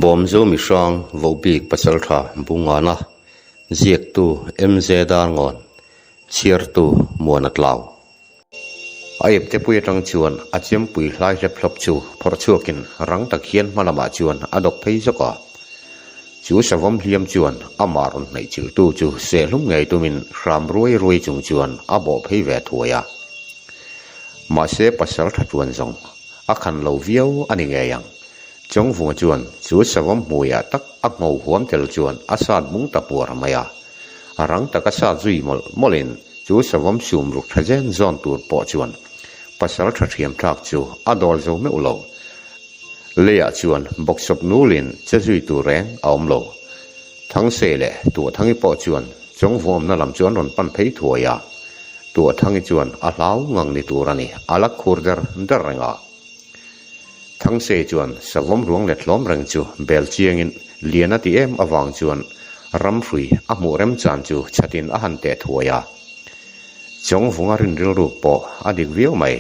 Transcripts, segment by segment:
Bawmzo mihrang Vohbik Pasaltha Bungana, ziaktu MJ Darngawn, chhiartu Muana Tlau. A ipte pui atang chuan a chempui hlai hlep hlawp chu phawrh chhuakin rang tak hian hma lamah chuan a dawk phei zawk a. Chu savawm hliam chuan amah rawn hnaih chilhtu chu sehlum ngei tumin hram ruai ruai chung chuan a bawh phei ve thuai a. Mahse pasal tha tuan zawng a khan lo viau a ni ngei ang. Chawngvunga chuan chu savawm hmuiah tak a ngho huam tel chuan a sat bung ta puar mai a. A rang taka sat zui mawlh mawlhin Chu savawm sum ruk tha zen zawn tur pawh chuan pasal tha thiam thlak chu a dawl zo meuh lo. Leiah chuan bawksawp nulin che zui tur reng a awm lo. Thangse leh Tuahthangi pawh chuan Chawngvuawmna lam chu an rawn pan phei thuai a. Tuahthangi chuan a hlau ngang ni tur a ni, a la khur der der reng a. Thangse chuan savawm ruang let hlawm reng chu bel chiangin lian a ti em avang chuan ramhrui a hmuh remchan chu chhatin a han teh thuai a. Chawngvunga rin rilruk pawh a dik viau mai.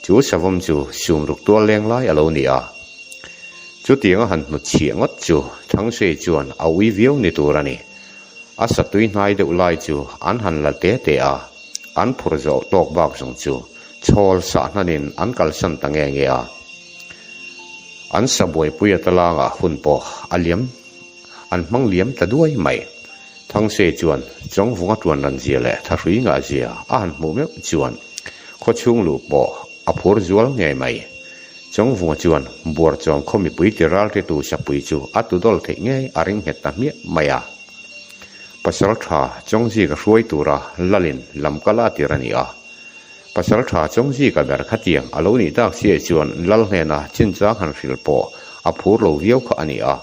Chu savawm chu sumruk tual leng lai a lo ni a. Chutiang a han hnutchhiah ngawt chu Thangse chuan a ui viau ni tur a ni. A satui hnai deuh lai chu an han la te te a, an phur zawh tawk bak zawng chu chhawl sah hnanin an kalsan ta nge nge a. An sa buaipui a talangah hun pawh a liam an hmang liam ta duai mai. Thangse chuan Chawngvunga tuan ran zia leh thahrui ngah zia a han hmuh meuh chuan khawchhung luh pawh a phur zual ngei mai. Chawngvunga chuan Buarchawm khaw mipui ti ralritu sapui chu a tudawl theih ngei a ring nghet ta hmiah mai a. Pasal tha Chawngzika hruai tura Lalin lam kal a tir a ni a. Pasal tha Chawngzika ber khatiang a lo nih tak chiah chuan Lal hnena chinchang han hrilh pawh a phur lo viau kha a ni a.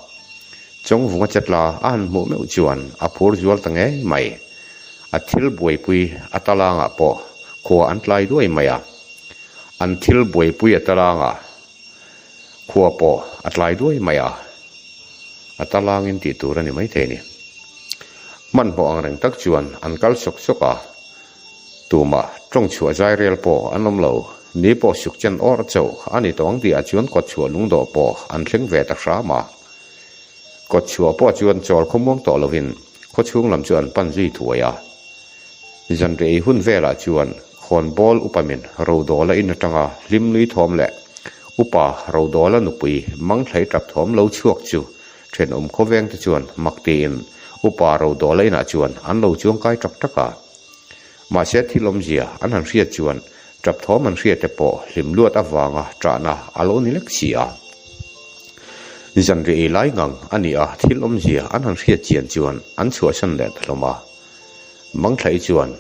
Chawngvunga chetla a han hmuh meuh chuan a phur zual ta ngei mai. A thil buaipui a talangah pawh khua an tlai duai mai a. An thil buaipui a talangah khua pawh a tlai duai mai a, a talangin tih tur a ni maithei a ni. Hmanhmawh ang reng tak chuan an kal sawk sawk a, tumah tawng chhuah zai rel pawh an awm lo. Ni pawh suk chen awr chauh a ni tawh ang tihah chuan kawtchhuah lungdawh pawh an thleng ve ta hram a. Kawtchhuah pawh chuan chawl khawmuang tawh lovin khawchhung lam chu an pan zui thuai a. Zanriah ei hun velah chuan khawnbawl upamin Rodawla in atanga hlimnui thawm leh upa Rodawla nupui Mangthlai tap thawm lo chhuak chu thenawm khawvengte chuan mak tiin upa Rodawla inah chuan an lo chuangkai tak tak a. Mahse thil awmzia an han hriat chuan tap thawm an hriate pawh hlim luat avanga ṭahna a lo ni lek si a. Zanriah ei lai ngang a ni a, thil awmzia an han hriat chian chuan an chhuahsan leh ta hlawm a. Mangthlai chuan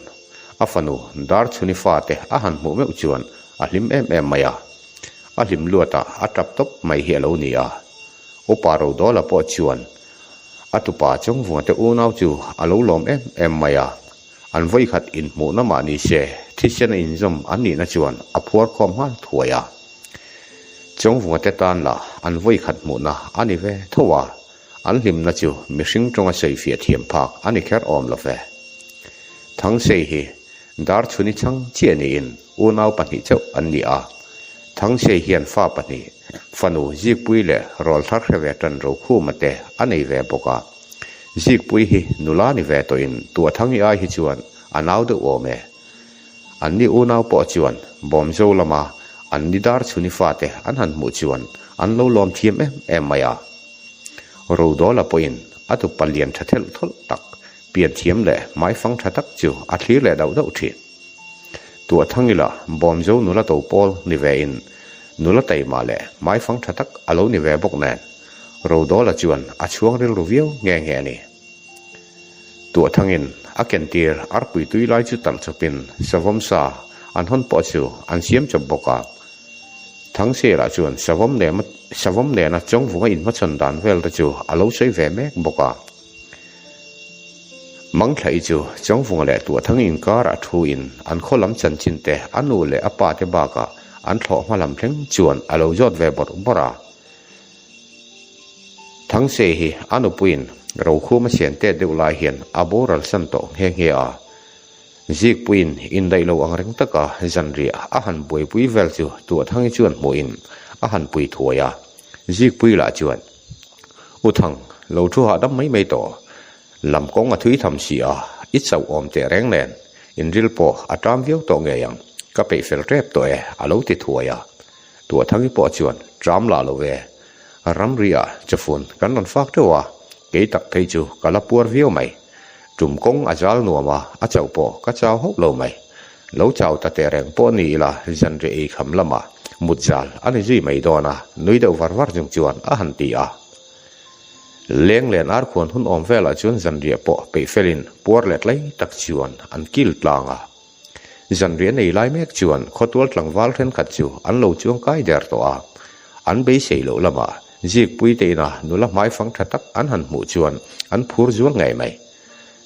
a fanu Darchhuni fate a han hmuh meuh chuan a hlim em em mai a. A hlim luatah a tap tawp mai hi a lo ni a. Upa Rodawla pawh chuan a tupa Chawngvungate unau chu a lo lawm em em mai a. An vawikhat inhmuhna mah ni se thisen a inzawm an nihna chuan a phuar khawm nghal thuai a. Chawngvungate tan lah an vawikhat hmuhna a ni ve tho a. An hlimna chu mihring tawnga sawifiah thiam phak a ni kher awm lo ve. Thangsei hi Darchhuni chhang chiah niin unau pahnih chauh an ni a. Thangsei hian fa pahnih, fanu Zikpui leh Rawlthar hre ve tan Rokhuma te a nei ve bawk a. Zikpui hi nula ni ve tawhin Tuahthangi ai hi chuan a nau deuh awm e. Anni unau pawh chuan Bawmzo lama anni Darchhuni fate an han hmuh chuan an lo lawm thiam em em mai a. Rodawla pawhin a tu palian tha thelh thawlh tak, pian thiam leh hmaifang tha tak chu a thlir leh dauh dauh thin. Tuahthangila Bawmzo nula to pawl ni vein nula taima leh hmaifang tha tak a lo ni ve bawk nen, Rodawla chuan a chhuang rilru viau nghe nghe a ni. Tuahthangin a kentir arpui tui lai chu talh chawpin savawm sa an hawn pawh chu an siam chawp bawk a. Thangserah chuan savawm nen savawm nena Chawngvunga inhmachhawn dan vel te chu a lo sawi ve mek bawk a. Mangthlai chu Chawngvunga leh Tuahthang inkarah thuin an khaw lam chanchin te a nu leh a pa te bakah an thlawh hma lam thleng chuan a lo zawt ve bawrh bawrh a. Thangse hi a nupuiin Rokhuma sian tet deuh lai hian a boral san tawh nghe nghe a. Zikpuiin indaih lo ang reng taka zanriah a han buaipui vel chu Tuahthangi chuan hmuhin a han pui thuai a. Zikpui lah chuan, U Thang, lo thu hahdam mai mai tawh. Lam kawng a thui tham si a, i chauh awm teh reng nen, inril pawh a ṭam viau tawh ngei ang, ka peih fel ṭep tawh e, a lo ti thuai a. Tuahthangi pawh chuan, Ṭam lah lo e, ramri-ah chawfun kan rawn fak ṭeuh a, kei tak phei chu ka la puar viau mai. Ṭum kawng a zal nuam a, a chauh pawh ka chau hauh lo mai. Lo chau ta teh reng pawh ni ila zanriah ei kham lamah mut zal a ni zui mai dawn a, nui deuh var var chung chuan a han ti a. Leng len arkhuan hun awm velah chuan zanriah pawh peih felin puar leh tlai tak chuan an kil tlang a. Zanriah nei lai mek chuan khawtual tlangval thenkhat chu an lo chuang kai der tawh a. An beisei loh lamah Zikpui te ina nula hmaifang tha tak an han hmuh chuan an phur zual ngei mai.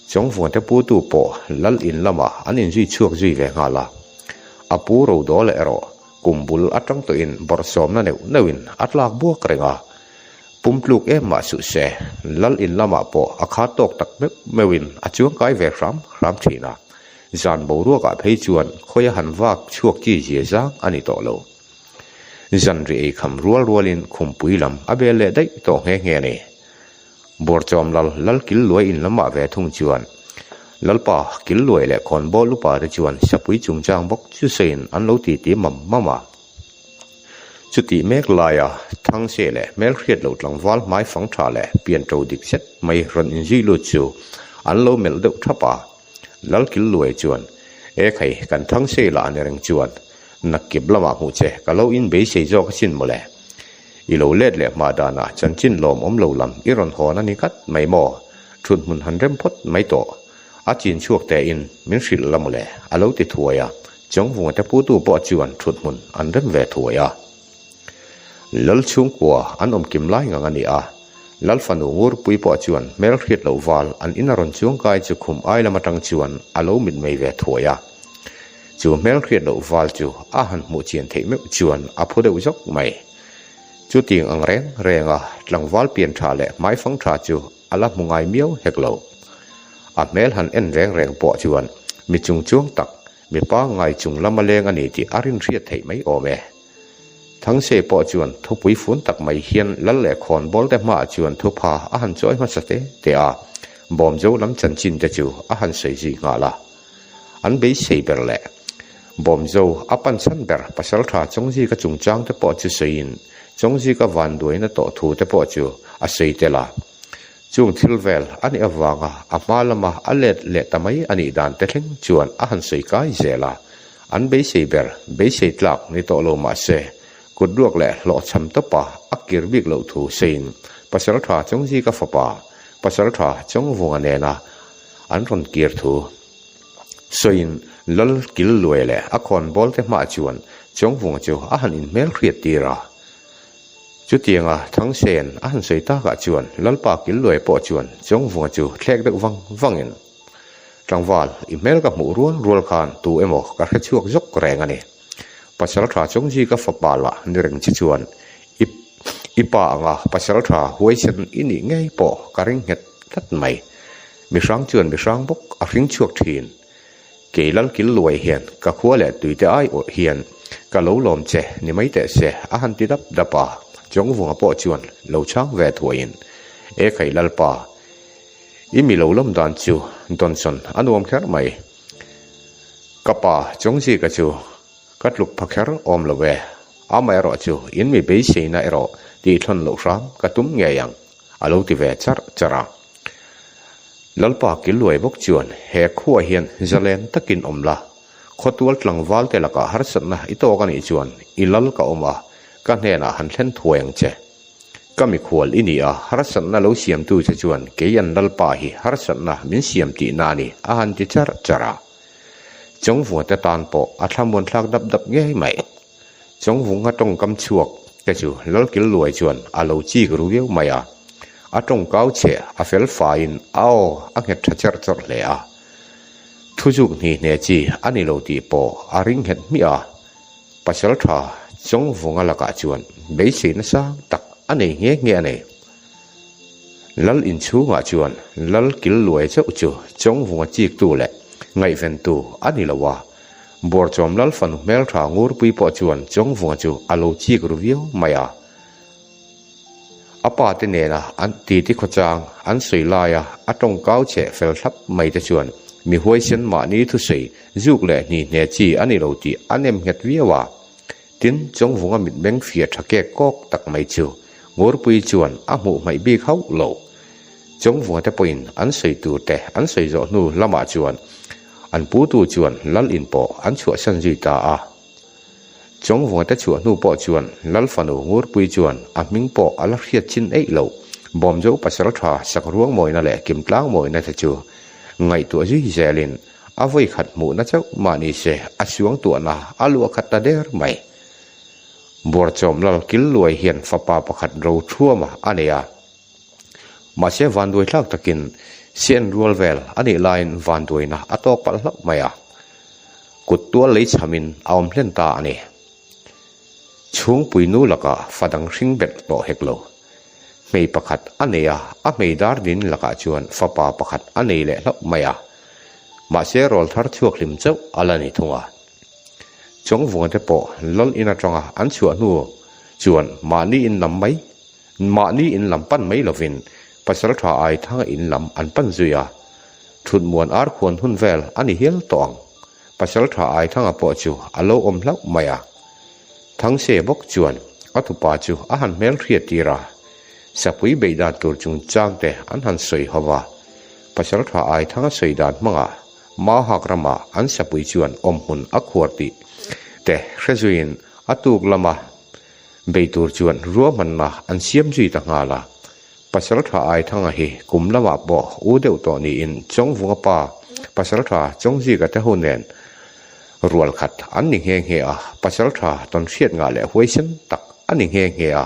Chawngvuante putu pawh lal in lamah an inzui chhuak zui ve nghal a. A pu Rodawla erawh kum bul atang tawhin bawrhsawmna neuh neuhin a tlak buak reng a. Pum tluk em mah suh se, lal in lamah pawh a kha tawk tak meuh meuhin a chuang kai ve hram hram thin a. Zan boruakah phei chuan khawi a han vak chhuak chi zia zang a ni tawh lo. Zanri ei kham rual rualin khumpui lam a bel leh daih tawh nghe nghe a ni. Bawrchawm lal lal kil luai in lamah ve thung chuan Lalpa kil luai leh khawnbawl upa te chuan sapui chungchang bawk chu sawiin an lo titi mam mam a. Chutih mek laia Thangse leh hmelhriat loh tlangval hmai fang tha leh pian to dik zet mai rawn inzui lut chu an lo melh deuh thap a. Lal kil luai chuan, E khai, kan Thangse lah ni reng chuan nakkip lamah hmuh che ka lo inbeisei zawk asin mawle. I lo let leh hma danah chanchin lawm awm lo lam i rawn hawn a ni ngat mai maw? Thut hmun han rem phawt mai tawh. A chin chhuak tein min hrilh la mawle, a lo ti thuai a. Chawngvunga te putu pawh chuan thut hmun an rem ve thuai a. Lal chhungkua an awm kim lai ngang a ni a. Lal fanu Ngurpui pawh chuan hmel hriat loh val an in a rawn chuang kai chu khum ai lam atang chuan a lo mitmei ve thuai a. Chu hmel hriat loh val chu a han hmuh chian theih meuh chuan a phu deuh zawk mai. Chutiang ang reng reng a tlangval pian tha leh hmaifang tha chu a la hmu ngai miau hek lo. A hmel han en reng reng pawh chuan mi chungchuang tak, mi pangngai chung lama leng a ni tih a rinhriat theih mai awm e. Thangse pawh chuan thupui fun tak mai hian lal leh khawnbawl te hmaah chuan thupha a han chawi hmasa te te a, Bawmzo lam chanchin te chu a han sawi zui nghal a. An beisei ber leh Bawmzo a pan chhan ber Pasaltha Chawngzika chungchang te pawh chu sawiin Chawngzika vanduaina tawh thu te pawh chu a sawi tel a. Chung thil vel a nih avanga a hma lama a let leh ta mai a nih dan te thleng chuan a han sawi kai zel a. An beisei ber, beisei tlak ni tawh lo mah se, kut ruak leh hlawhchham tawpa a kir bik loh thu sawiin Pasaltha Chawngzika fapa Pasaltha Chawngvunga nena an rawn kir thu sawiin Lal kil luai leh a khawnbawl te hmaah chuan Chawngvunga chu a han inhmel hriat tir a. Chutianga Thangsen a han sawi takah chuan Lalpa kil luai pawh chuan Chawngvunga chu thlek deuh vang vangin, Tlangval, i hmel ka hmuh rual rual khan tu emaw ka hre chhuak zawk reng a ni. Pasal tha Chawngzika ka fapa lah ni reng che chuan i i pa anga pasal tha huaisen i nih ngei pawh ka ring nghet tlat mai. Mihrang chuan mihrang bawk a hring chhuak thin. Kei Lalkil luai hian ka khua leh tuite ai awrh hian ka lo lawm che ni mai teh se a han ti dap dap a, Chawngvunga pawh chuan lo chhang ve thuaiin, E khai Lalpa, i mi lo lawm dan chu Donson a nuam kher mai. Ka pa Chawngzika chu ka tluk pha kher awm lo e, amaherawh chu in mi beiseina erawh tihthlawn loh hram ka tum ngei ang. A lo ti ve charh charh a. Lalpa Killuai bawk chuan he khua hian zalen takin awm la, khawtual tlangval te lakah harsatna i tawk a nih chuan i lal ka awm a, ka hnenah han thlen thuai ang che. Ka mikhual i ni a, harsatna lo siamtu che chuan kei an Lalpa hi harsatna min siam tihna a ni a han ti charh charh a. Chawngvuate tan pawh a thlamuanthlak dap dap ngei mai. Chawngvunga tawngkam chhuak te chu Lalkil Luai chuan a lo chik ru viau mai a. A tawngkau chhe a fel faiin a aw a nghet tha cherh chawrh hle a. Thuzuk hni hne chi a ni lo tih pawh a ring nghet hmiah a. Pasal tha Chawngvunga lakah chuan beisei nasa tak a nei nghe nghe a ni. Lal inchhungah chuan Lal Kil Luai chauh chu Chawngvunga chiktu leh ngaihventu a ni lo a. Bawrchawm Lal fanu hmeltha Ngurpui pawh chuan Chawngvunga chu a lo chik ru viau mai a. A pa te nena an titi khawchang an sawi laia a tawngkau cheh fel thlap mai te chuan mi huaisen mahni thusawi zuk leh hni hne chi a ni lo tih a nem nghet viau a. Tin, Chawngvunga mitmeng fiah tha kek kawk tak mai chu Ngurpuii chuan a hmuh hmaih bik hauh lo. Chawngvunga te pawhin an sawi tur te an sawi zawh hnu lamah chuan an putu chuan lal in pawh an chhuahsan zui ta a. Chawngvunga te chhuah hnu pawh chuan lal fanu Ngurpuii chuan a hming pawh a la hriat chin eih lo. Bawmzo pasal tha sak ruang mawina leh kimtlang mawina te chu ngaihtuah zui zelin A vawi khat hmuhna chauh mah ni se a suang tuahna a luah khat ta der mai. Buarchawm lal kil luai hian fapa pakhat ro thuama a nei a. Mahse vanduai thlak takin sian rual vel a nih laiin vanduaina a tawk palh hlauh mai a. Kut tual lei chhamin a awm hlen ta a ni. Chhungpui nu lakah fa dang hring belh tawh hek lo. Hmei pakhat a nei a, a hmei dar din lakah chuan fapa pakhat a nei leh hlauh mai a. Mahse rawl thar chhuak hlim chauh a la ni thung a. Chawngvunga te pawh lal in atanga an chhuah hnu chuan mahni in lam mai, mahni in lam pan mai lovin Pasaltha Aithanga in lam an pan zui a. Thutmuan ar khuan hun vel a ni hial tawh ang. Pasaltha Aithanga pawh chu a lo awm hlauh mai a. Thangse bawk chuan a tupa chu a han hmel hriat tir a, sapui beih dan tur chungchang te an han sawi ho va. Pasaltha Aithanga sawi dan hmangah Mauhak ramah an sapui chuan awmhmun a khuar tih te hre zuiin a tuk lama bei tur chuan ruahmanna an siam zui ta nghal a. Pasaltha Aithanga hi kum lamah pawh u deuh tawh niin Chawngvunga pa Pasaltha Chawngzika te ho nen Rual khat an ni nghe nghe a, pasaltha tawn hriat ngah leh huaisen tak a ni nghe nghe a.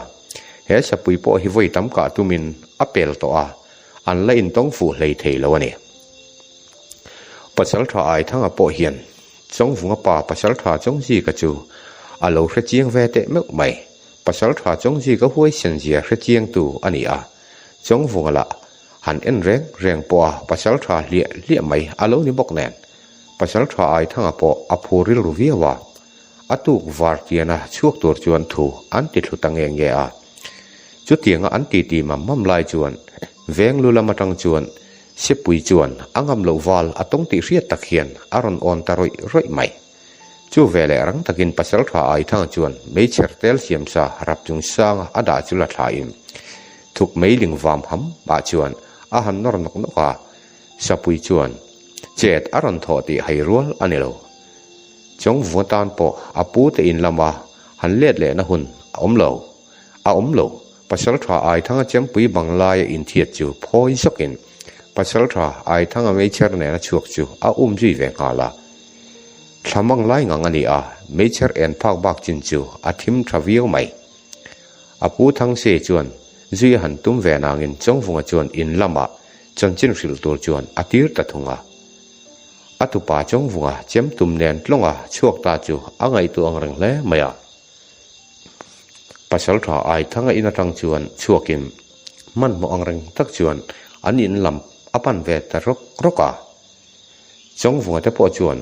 He sapui pawh hi vawi tam kah tumin a pel tawh a, an la intawng fuh hlei thei lo a ni. Pasaltha Aithanga pawh hian Chawngvunga pa Pasaltha Chawngzika chu a lo hre chiang ve teh meuh mai. Pasaltha Chawngzika huaisen zia hre chiangtu a ni a, Chawngvunga lah han en reng reng pawh a pasaltha hliah hliah mai a lo ni bawk nen. Pasaltha Aithanga pawh a phur rilru viau a, a tuk var tiana chhuak tur chuan thu an ti thlu ta nge nge a. Chutianga an titi mam mam lai chuan veng lu lam atang chuan Sepui chuan a ngam loh val a tawng tih hriat tak hian a rawn awn ta rawih rawih mai. Chu veleh rang takin Pasaltha Aithanga chuan meichher tel siamsa rap chung sanga a dah chu la thlain thuk meiling vam ham ah chuan a han nawr nawk nawk a, Sapui chuan chet a rawn thawh tih hai rual a ni lo. Chawngvunga tan pawh a pu te in lama han let lehna hun a awm lo. A awm lo. Pasaltha Aithanga chempui bang laia inthiat chu phawi zawkin Pasaltha Aithanga meichher nena chhuak chu a um zui ve nghal a. Thlamang lai ngang a ni a, meichher en phak bak chin chu a thim tha viau mai. A pu Thangse chuan zui a han tum ve nangin Chawngvunga chuan in lamah Chanchin hrilh tur chuan a tir ta thung a. A tupa Chawngvunga chem tum nen tlawnga chhuak ta chu a ngaihtuah ang reng hle mai a. Pasaltha Aithanga in atang chuan chhuakin hmanhmawh ang reng tak chuan an in lam a pan ve ta rawk rawk a. Chawngvunga te pawh chuan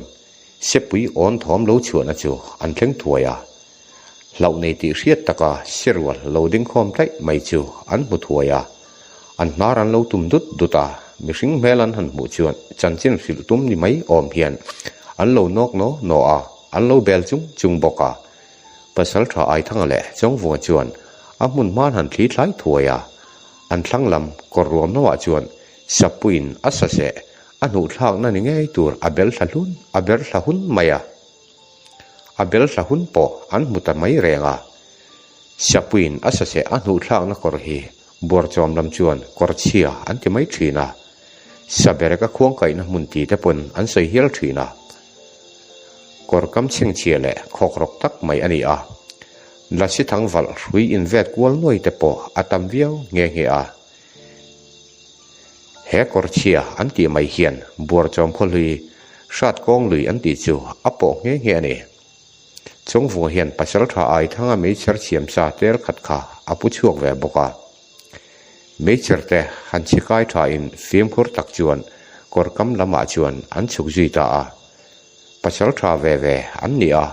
Sepui awn thawm lo chhuahna chu an thleng thuai a. Hlauh nei tih hriat taka Sirual lo ding khawm tlaih mai chu an hmu thuai a, an hnar an lo tum dut dut a, mihring hmel an han hmuh chuan chanchin hrilh tum ni mai awm hian an lo nawk naw naw a, an lo bel chung chung bawk a. Pasaltha Aithanga leh Chawngvunga chuan a hmun hman han thli thlai thuai a, an thlang lam kawr ruam lamah chuan Sappuiin a saseh a hnuh thlakna ni ngei tur a bel thla hlun a ber thla hun mai a. A bel thla hun pawh an hmu ta mai reng a. Sapuiin a saseh a hnuh thlakna kawr hi Buarchawm lam chuan kawr chhia an ti mai thin a. Saberek a khuangkaihna hmun ti te pawn an sawi hial thin a. Kawr kam chhengchhia leh khawkrawk tak mai a ni a. Lasi thang valh hrui invet kual nuai te pawh a tam viau nghe nghe a. He kawr chhia an tih mai hian Buarchawm khawhlui hrat kawng lui an tih chu a pawh nghe nghe a ni. Chawngvunga hian Pasaltha Aithanga meichher chhiamsa tel khat kha a pu chhuak ve bawk a. Meichher te han chhi kai thain fimkhur tak chuan kawr kam lamah chuan an chhuk zui ta a. Pasaltha ve ve an ni a,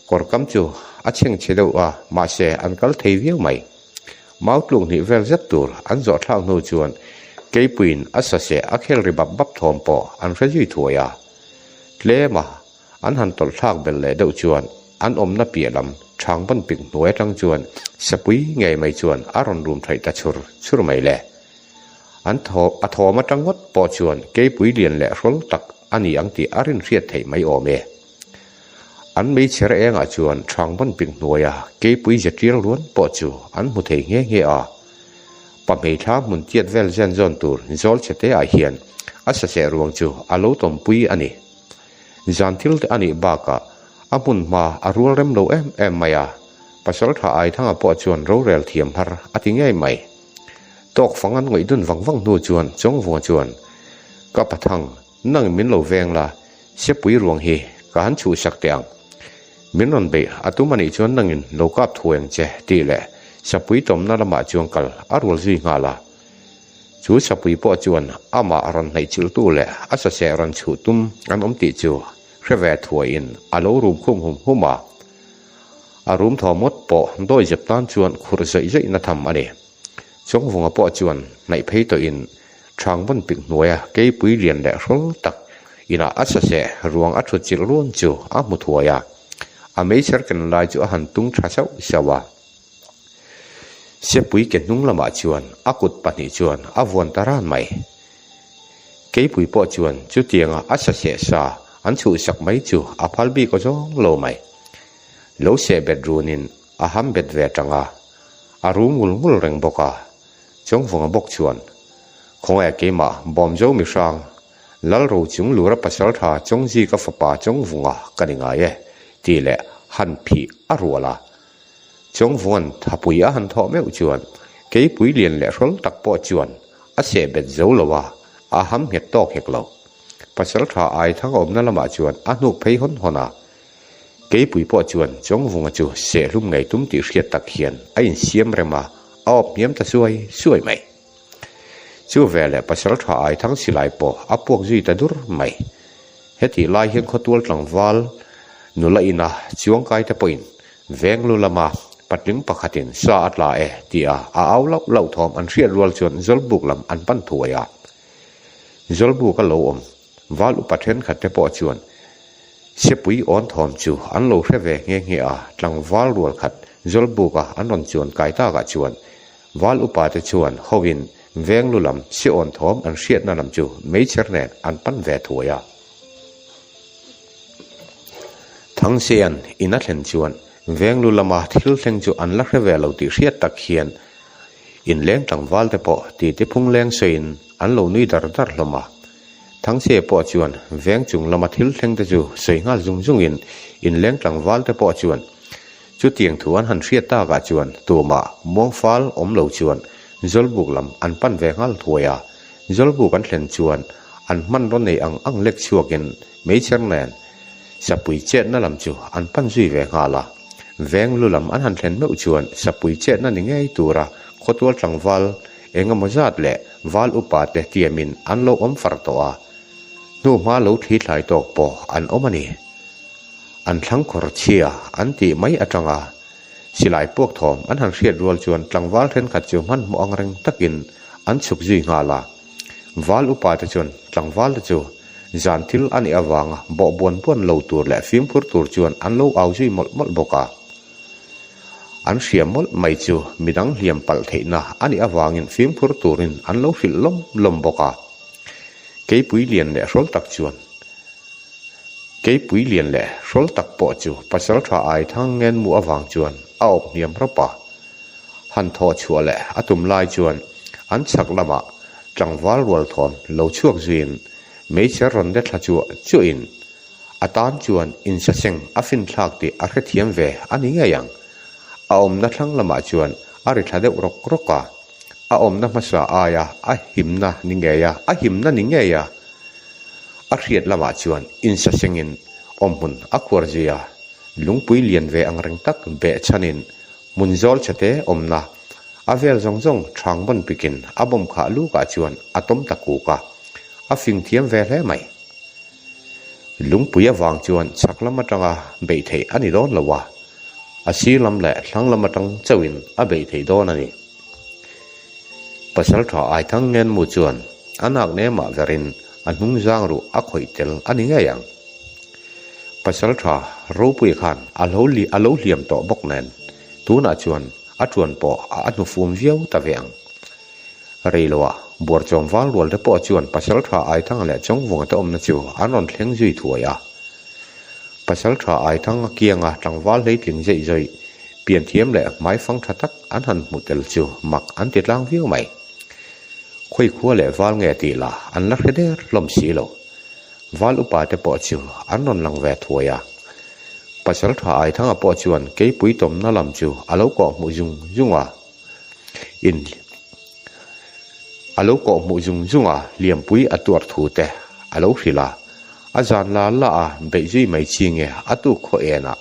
kawr kam chu a chhengchhe deuh a, mahse an kal thei viau mai. Mau tluk hnih vel zet tur an zawh thlak hnu chuan Keipuiin a saseh a khel ri bap bap thawm pawh an hre zui thuai a. Tlema an han tawlh thlak belh leh deuh chuan an awmna piah lam chhang ban pik hnuai atang chuan sapui ngei mai chuan a rawn rum thaih ta chhur chhur mai le. An thaw a thawm atang ngawt pawh chuan keipui lian leh hrawl tak a ni ang tih a rinhriat theih mai awm e. An meichher engah chuan chhang ban pik hnuaia keipui ze tial ruan pawh chu an hmu thei nghe nghe a. Pa hmeithla hmun tiat vel zen zawn tur zawl chhe te ah hian a saseh ruang chu a lo tawmpui a ni. Zan thil te a nih bakah a hmun hma a rual rem lo em em mai a, Pasaltha Aithanga pawh chuan rorel thiam har a ti ngei mai. Tawk fang an ngawih dun vang vang hnu chuan Chawngvunga chuan, Ka Pathang, nang min lo veng la, Sepui ruang hi ka han chhuhsak teh ang. Min rawn beih a tum a nih chuan nangin lo kap thu eng che tih leh Sapui tawmna lamah chuan kal a rual zui nghal a. Chu Sapui pawh chuan amah rawn hnaihchilhtu leh a saseh rawn chhuh tum an awm tih chu hre ve thuaiin a lo rum khum hum hum a. A rum thaw ngawt pawh dawi zep tan chuan khurh zawih zawihna tham a ni. Chawngvunga pawh chuan hnaih phei tawhin Chhang vawn pik hnuaia keipui lian leh hrawl tak inah a saseh ruang a thut chilh ruan chu a hmu thuai a. A meichher ken lai chu a han tung tha sauh sauh a. Sepui ke hnung lamah chuan a kut pahnih chuan a vuan ta ran mai. Keipui pawh chuan chutianga a saseh sa an chhuhsak mai chu a phal bik aw zawng lo mai. Lo seh bet runin a ham bet ve tang a, a rum ngul ngul reng bawk a. Chawngvunga bawk chuan, Khawngaih keimah Bawmzo mihrang, Lalro chung lura pasaltha Chawngzika fapa Chawngvunga ka ni ngai e, tih leh han phih a rual a. Chawngvunga'n thapui a han thawh meuh chuan keipui lian leh hrawl tak pawh chuan a seh bet zo lo a, a ham nghet tawk hek lo. Pasaltha Aithanga awmna lamah chuan a hnuk phei hawn hawn a. Keipui pawh chuan Chawngvunga chu sehlum ngei tum tih hriat tak hian a insiam rem a, a awp hniam ta suai suai mai. Chu veleh Pasaltha Aithang silai pawh a puak zui ta dur mai. Hetih lai hian khawtual tlangval nula ina chuangkai te pawhin veng lu lama patling pakhatin sa a tla e tia a au lauh lauh thawm an hriat rual chuan Zawlbuk lam an pan thuai a. Zawlbuk a lo awm Val upa thenkhat te pawh chuan Sepui awn thawm chu an lo hre ve nghe nghe a, tlangval rual khat Zawlbuka an rawn chuan kai takah chuan Val upa te chuan hoin veng lu lam si awn thawm an hriatna lam chu meichher nen an pan ve thuai a. Thangsean in a thlen chuan veng lu lama thil thleng chu an la hre ve lo tih hriat tak hian inleng tlangval te pawh titi phung leng sawiin an lo nui dar dar hlawm a. Thangchhe pawh chuan veng chung lama thil thleng te chu sawi nghal zung zungin inleng tlangval te pawh chuan chutiang thu an han hriat takah chuan tumah muangfal awm lo chuan Zawlbuk lam an pan ve nghal thuai a. Zawlbuk an thlen chuan an hmanraw nei ang ang lek chhuakin meichher nen Sapui chetna lam chu an pan zui ve nghal a. Veng lu lam an han thlen meuh chuan Sapui chetna ni ngei tura khawtual tlangval Eng emaw zat leh val upa te tiamin an lo awm far tawh a, hnu hma lo thli thlai tawk pawh an awm a ni. An thlang khawr chhia an tih mai atanga silai puak thawm an han hriat rual chuan tlangval thenkhat chu hmanhmawh ang reng takin an chhuk zui nghal a. Val upa te chuan tlangval te chu zan thil a nih avanga bawh buan buan lo tur leh fimkhur tur chuan an lo au zui mawlh mawlh bawk a. An hria mawlh mai chu midang hliam palh theihna a nih avangin fimkhur turin an lo hrilh lawm lawm bawk a. Keipui lian leh hrawl tak chuan Keipui lian leh hrawl tak pawh chu Pasaltha Aithang ngenmu avang chuan a awp hniam rawp a. Han thawh chhuah leh a tum lai chuan an chhak lamah tlangval rual thawm lo chhuak zuiin meichher rawn let thla chuah chuahin A tan chuan insaseng a finthlak tih a hrethiam ve a ni ngei ang. A awmna thlang lamah chuan a ri thla deuh rawk rawk a. A awmna hmasa aia a himna ni ngei a, a himna ni ngei a. A hriat lamah chuan insasengin awmhmun a khuar zui a. Lungpui lian ve ang reng tak beh chhanin hmun zawl chhete awmna a vel zawng zawng chhang bawn pikin a bawm khah lukah chuan a tawm ta kuk a. A fing thiam ve hle mai. Lungpui avang chuan chhak lam atanga beih theih a ni dawn lo a, a sir lam leh thlang lam atang chauhin a beih theih dawn a ni. Pasalṭha Aithang Ngenmu chuan a nak nemah verin a hnung zang ruh a khawih tel a ni ngei ang. Pasalṭha ropui khan a lo a lo hliam tawh bawk nen tunah chuan a ṭuan pawh a hnufum viau ta ve ang. Reiloah Buarchawm val rual te pawh chuan Pasalṭha Aithanga leh Chawngvunga te awmna chu an rawn thleng zui thuai a. Pasalṭha Aithanga kianga tlangval hleitling zeih zawih, pianthiam leh hmaifang ṭha tak an han hmu tel chu mak an ti tlang viau mai. Khawi khua leh val nge tih lah an la hre der hlawm si lo. Val upa te pawh chu an rawn lang ve thuai a. Pasalṭha Aithanga pawh chuan keipui tawmna lam chu a lo kawh hmuh zung zung a. In a lo kawh hmuh zung zung a, hliampui a tuar thu te a lo hrilh a. A zan la la a beih zui mai chi nge a tuk khaw enah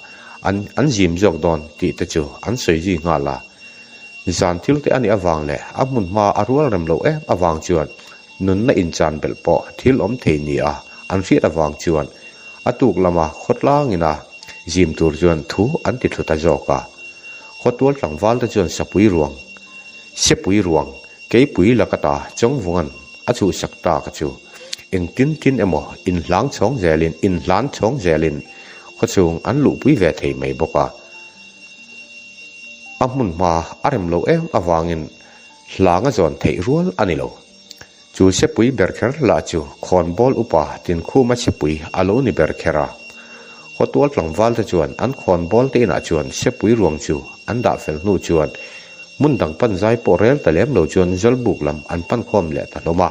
an an zim zawk dawn tih te chu an sawi zui nghal a. Zan thil te a nih avang leh a hmun hma a rual rem loh em avang chuan nunna inchan belh pawh thil awm thei ni a an hriat avang chuan a tuk lama khawtlangin a zim tur chuan thu an ti thlu ta zawk a. Khawtual tlangval te chuan sapui ruang, sepui ruang, keipui laka ta Chawngvunga'n a chhuhsak ta ka chu engtin tin emaw inhlang chhawng zelin inhlan chhawng zelin khawchhung an luhpui ve thei mai bawk a. A hmun hma a rem lo em avangin hlanga zawn theih rual a ni lo. Chu sepui ber kher lah chu khawnbawl upa Tinkhuma sepui a lo ni ber kher a. Khawtual tlangval te chuan an khawnbawl te inah chuan sepui ruang chu an dah fel hnu chuan hmun dang pan zai pawh rel ta lem lo chuan Zawlbuk lam an pan khawm leh ta hlawm a.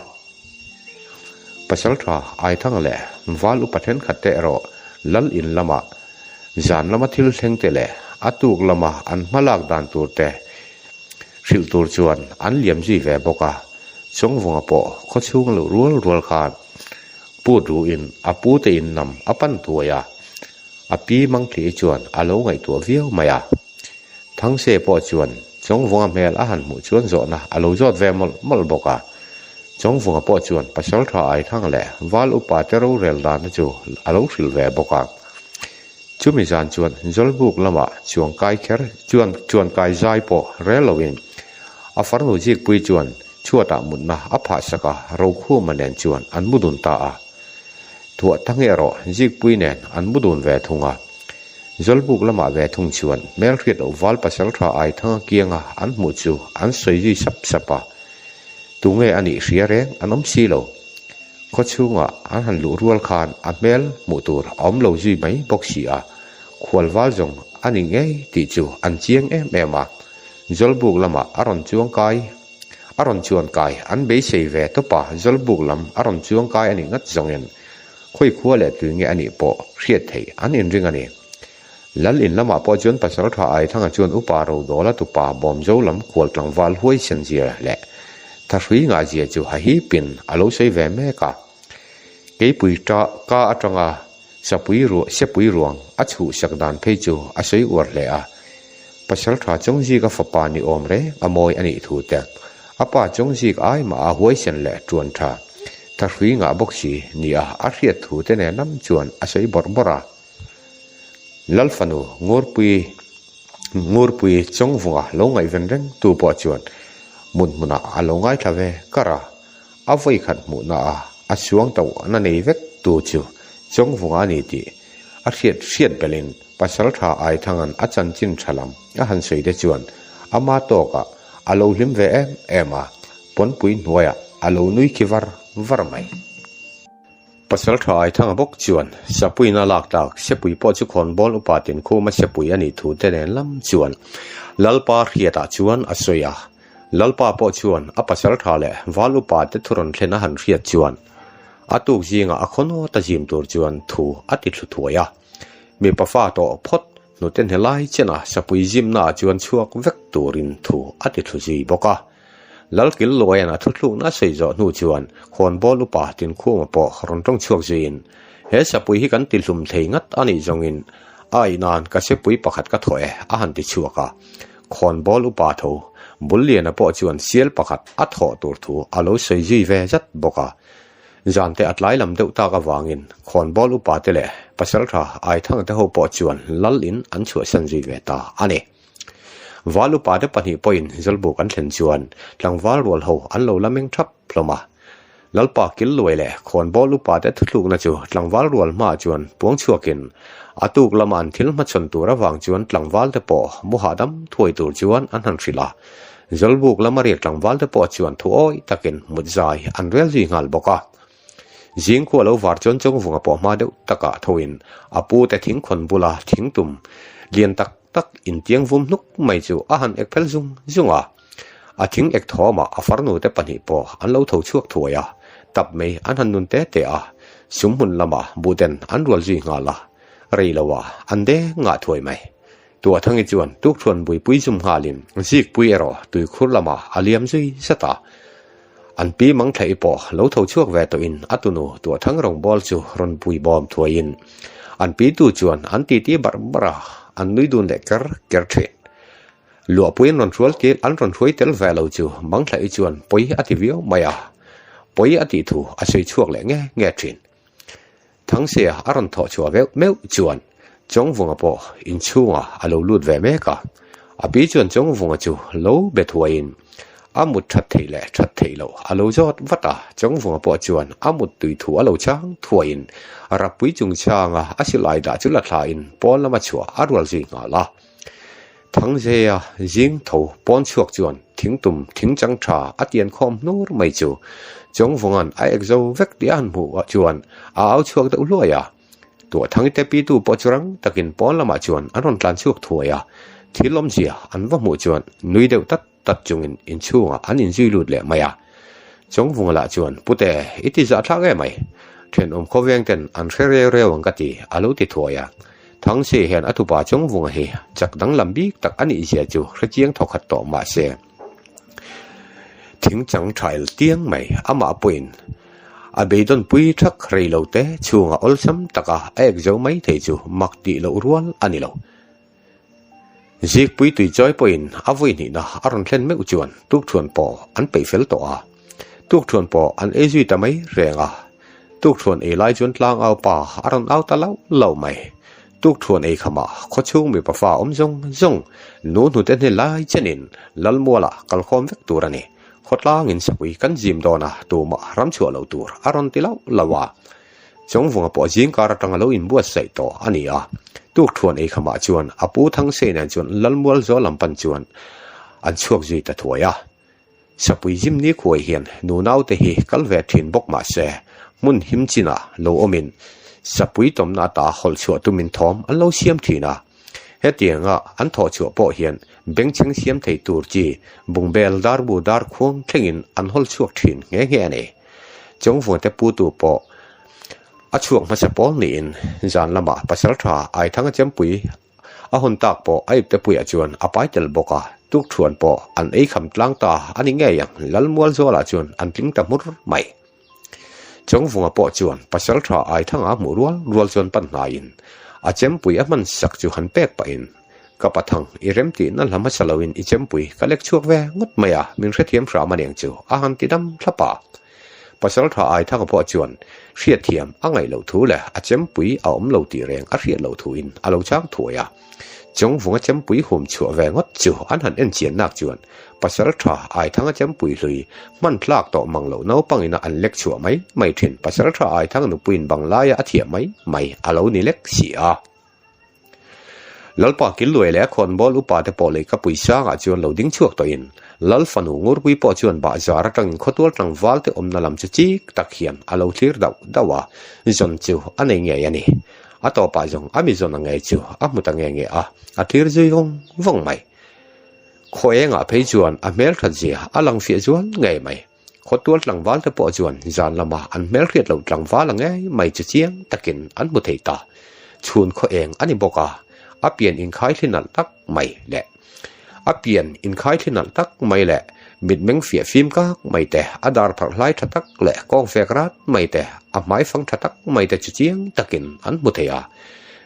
Pasaltha Aithanga leh Val upa thenkhat te erawh Lal in lamah zan lama thil thleng te leh a tuk lama an hmalak dan tur te hrilh tur chuan an liam zui ve bawk a. Chawngvunga pawh khawchhung luh rual rual khan put ruhin a pu te in lam a pan thuai a, a pi Mangthli chuan a lo ngaihtuah viau mai a. Thangse pawh chuan Chawngvunga hmel a han hmuh chuan zawhna a lo zawt ve mawlh mawlh bawk a. Chawngvunga pawh chuan Pasaltha Aithang leh Val Upa te rorel dan te chu a lo hrilh ve bawk a. Chumi zan chuan Zawlbuk lamah chuangkai kher chuan chuankai zai pawh rel loin a farnu zikpui chuan chhuatah mutna a phah sak a, Rokhuma nen chuan an mu dun ta a. Thuah tang erawh zikpui nen an mu dun ve thung a. Zawlbuk lamah ve thung chuan hmelhriat loh val pasaltha Aithanga kianga an hmuh chu an sawi zui sap sap a. Tunge a nih hria reng an awm si lo. Khaw chhungah an han luh rual khan a hmel hmuh tur a awm lo zui mai bawk si a, khual val zawng a ni ngei tih chu an chiang em em a. Zawlbuk lamah a rawn chuang kai a rawn chuan kai an beisei ve tawp a, Zawlbuk lam a rawn chuang kai a nih ngat zawngin khawi khua leh tui nge a nih pawh hriat theih an inring a ni. Lal in lamah pawh chuan Pasaltha Aithanga chuan Upa Rodawla tupa Bawmzo lam khual tlangval huaisen zia leh thahrui ngah zia chu hahipin a lo sawi ve mek a. Keipui ta ka atanga sapui ruah sepui ruang a chhuhsak dan phei chu a sawi uar hle a. Pasaltha Chawngzika fapa ni awm reng a mawi a nih thu te, a pa Chawngzik ai mah a huaisen leh tuan tha thahrui ngah bawk si nia a hriat thu te nen lam chuan a sawi bawrh bawrh a. Lalfanu Ngurpui Ngurpui Chawngvunga lo ngaihven reng tu pawh chuan hmun hmunah a lo ngaithla ve kar a, a vawikhat hmuhna a a suang tauh na nei vek tu chu Chawngvunga a ni tih a hriat hriat belhin Pasaltha Aithanga'n a chanchin tha lam a han sawi te chuan ama tawkah a lo hlim ve em em a, pawnpui hnuaiah a lo nui khi var var mai. Pasaltha Aithanga bawk chuan Sapuiin a lak tlak Sepui pawh chu khawnbawl upa Tinkhuma Sepui a nih thu te nen lam chuan Lalpa hriatah chuan a sawi a. Lalpa pawh chuan a pasaltha leh val upa te thu rawn thlen a han hriat chuan a tuk zingah a khawnawt a zim tur chuan thu a ti thlu thuai a. Mipa fa tawh phawt hnute hne lai chena Sapui zimnaah chuan chhuak vek turin thu a ti thlu zui bawk a. Lalkil Luaian a thuthlukna a sawi zawh hnu chuan khawnbawl upa Tinkhuma pawh rawn tawng chhuak zuiin, He sapui hi kan tihlum thei ngat a nih zawngin a aih nan ka sepui pakhat ka thawh e a han ti chhuak a. Khawnbawl upa tho Bulliana pawh chuan sial pakhat a thawh tur thu a lo sawi zui ve zat bawk a. Zante a tlai lam deuh tak avangin khawnbawl upa te leh pasaltha Aithanga te ho pawh chuan lal in an chhuahsan zui ve ta a ni. Val upate pahnih pawhin Zawlbuk an thlen chuan tlangval rual ho an lo la meng thap hlawm a. Lalpa kil luai leh khawnbawl upate thuthlukna chu tlangval rual hmaah chuan puang chhuakin a tuk lama an thil hmachhawn tur avang chuan tlangvalte pawh mu hahdam thuai tur chuan an han hrilh a. Zawlbuk lama riak tlangvalte pawh chuan thu awih takin mut zai an rel zui nghal bawk a. Zingkhua lo var chuan Chawngvunga pawh hma deuh takah thoin a pu te thingkhawn bula thingtum lian tak tak intiang vum hnuk mai chu a han ek phel zung zung a. A thing ek thawmah a farnu te pahnih pawh an lo tho chhuak thuai a, tap mai an han nun te te a, sumhmun lamah buhten an rual zui nghal a, rei loah an deng ngah thuai mai. Tuahthangi chuan tukthuan buipui zum nghalin Zikpui erawh tuikhur lamah a liam zui zat a. An pi Mangthlaih pawh lo tho chhuak ve tawhin a tunu Tuahthang rawngbâwl chu rawn pui bawm thuaiin an pitu chuan an titi barh barh a, an nui dun leh ker ker thin. Luahpui an rawn hrual tel an rawn hruai tel ve lo chu Mangthlaih chuan pawi a ti viau mai a, pawi a tih thu a sawi chhuak leh nge nge thin. Thangsia a rawn thawh chhuah veuh meuh chuan Chawngvunga pawh inchhungah a lo lut ve mek a. A pi chuan Chawngvunga chu lo be thuaiin a mut that theih leh that theih loh a lo zawt vat a. Chawngvunga pawh chuan a mut tui thu a lo chang thuaiin Rappui chungchanga a silai dah chu la thlain pawn lama chhuah a rual zui nghal a. Thangzea zing tho pawn chhuak chuan thingtum thing chang tha a tian khawm hnur mai chu Chawngvunga'n a ek zo vek tih a han hmuh chuan a au chhuak deuh hluai a. Tuahthangite pitu pawh chu rang takin pawn lamah chuan an rawn tlan chhuak thuai a, thil awmzia an va hmuh chuan nui deuh tat tat chungin inchhungah an inzui lut leh mai a. Chawngvunga lah chuan, Pute, i ti zahthlak em mai. Thenawm khawveng ten an hre reu reu ang ka ti, a lo ti thuai a. Thangsi hian a tupa Chawngvunga hi chak danglam bik tak a nih zia chu hre chiang thawkhat tawh mah se, thing chang thail tiang mai amah pawhin a beidawnpui thak rei lo te chhunga awlsam taka a ek zo mai thei chu mak tih loh rual a ni lo. Zikpui tui chawi pawhin a vawi hnihna a rawn thlen meuh chuan tukthuan pawh an peih fel tawh a, tukthuan pawh an ei zui ta mai reng a. Tukthuan ei lai chuan tlang au pa a rawn au ta lauh lauh mai. Tukthuan ei khamah khawchhung mipa fa awm zawng zawng nu hnute hne lai chenin Lalmualah kalkhawm vek tur a ni. Khawtlangin sapui kan zim dawn a, tumah ram chhuah loh tur a rawn ti lauh lauh a. Chawngvunga pawh zingkar atanga lo inbuatsaih tawh a ni a. Tukthuan ei khamah chuan a pu Thangsei nen chuan Lalmual zawl lam pan chuan an chhuak zui ta thuai a. Sapui zimni khuai hian nunaute hi kal ve thin bawk mah se, hmun him chinah lo awmin sapui tawmna ata hawlh chhuah tumin thawm an lo siam thin a. Hetianga an thawh chhuah pawh hian bengchheng siam thei tur chi bungbel darbu dar khuang thlengin an hawl chhuak thin nghe nghe a ni. Chawngvuate putu pawh a chhuak hmasa pawl niin zan lamah Pasaltha Aithanga Chempui a hawn tak pawh a iptepuiah chuan a pai tel bawk a, tukthuan pawh an ei kham tlang ta a ni ngei ang, Lalmualzuala chuan an tling ta hmur mai. Chawngvunga pawh chuan Pasaltha Aithanga hmuh rual rual chuan pan hnaiin a chempui a hman sak chu han pek pahin, Ka pathang, i rem tihna hla hmasa loin i chempui ka lek chhuak ve ngawt mai a, min hrethiam hram aniang chu a han ti dam thlap a. Pasaltha Aithanga pawh chuan hriatthiam a ngaih loh thu leh a chempui a awm lo tih reng a hriat loh thuin a lo chang thuai a. Chawngvunga chempui hum chhuah ve ngawt chu an han en chian nak chuan Pasaltha Aithanga chempui hlui hman tlak tawh mang loh naupangina an lek chhuah mai mai thin Pasaltha Aithanga nupuiin banglaia a thiah mai mai a lo ni lek si a. Lalpa Killuai leh a khawnbawl upate pawh lei ka pui sangah chuan lo ding chhuak tawhin Lal fanu Ngurpui pawh chuan bahzar atangin khawtual tlangvalte awmna lam chu chik tak hian a lo thlir dauh dauh a, zawn chu a nei ngei a ni. A tawpah zawng a mi zawn a ngei chu a hmu ta nge nge a, a thlir zui vawng vawng mai. Khaw engah phei chuan a hmelthat zia a lang fiah zual ngei mai. Khawtual tlangval te pawh chuan zan lama an hmelhriat loh tlangval a ngei mai chu chiang takin an hmu thei ta. Chhun khaw eng a ni bawk a, a pian inkhai thli nalh tak mai leh a pian inkhai thli nalh tak mai leh mitmeng fiah fim kak mai te, a dar pharh hlai tha tak leh kawng fek rat mai te, a hmai fang tha tak mai te chu chiang takin an hmu thei a.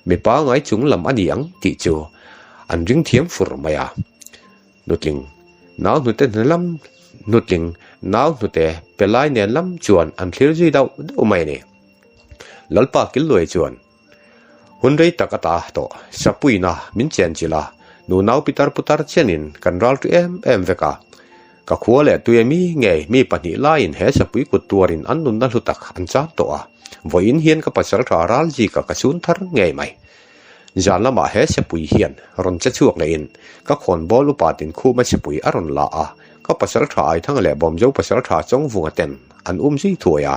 Mipa ngai chung lam a ni ang tih chu an ring thiam fur mai a. Nutling nau hnute hna lam nutling nau hnute pe lai nen lam chuan an thlir zui dauh dauh mai a ni. Lalpa Killuai chuan hun rei tak ata tawh Sapuina min chen chilh a, Nunau pitar putar chenin kan ral ṭi em em vek a. Ka khua leh tui a mi ngei mi pahnih laiin he sapui kut tuarin an nunna hlu tak an chang tawh a. Vawiin hian ka pasal ṭha ral zika ka chhun thar ngei mai. Zan lamah he sepui hian rawn che chhuak lehin ka khawnbawl upa tinkhuma sepui a rawn la a, ka pasal ṭha Aithanga leh Bawmzo pasal ṭha Chawngvunga ten an um zui thuai a.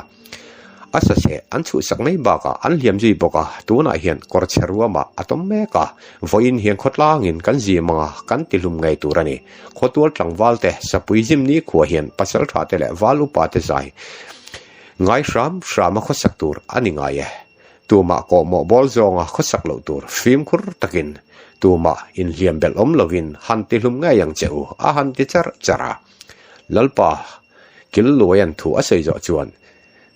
A saseh an chhuhsak mai bakah an hliam zui bawk a, tunah hian kawr chhe ruamah a tawm mek a, vawiin hian khawtlangin kan zim anga kan tihlum ngei tur a ni. Khawtual tlangval te, sapui zim ni khua hian pasal ṭha te leh val upa te zai ngai hram hram a khawsak tur a ni ngai e. Tumah kawhmawh bawl zawnga khawsak loh tur fimkhur takin tumah inhliam belh awm lovin han tihlum ngei ang che u a han ti charh charh a. Lalpa, kil luaian thu a sawi zawh chuan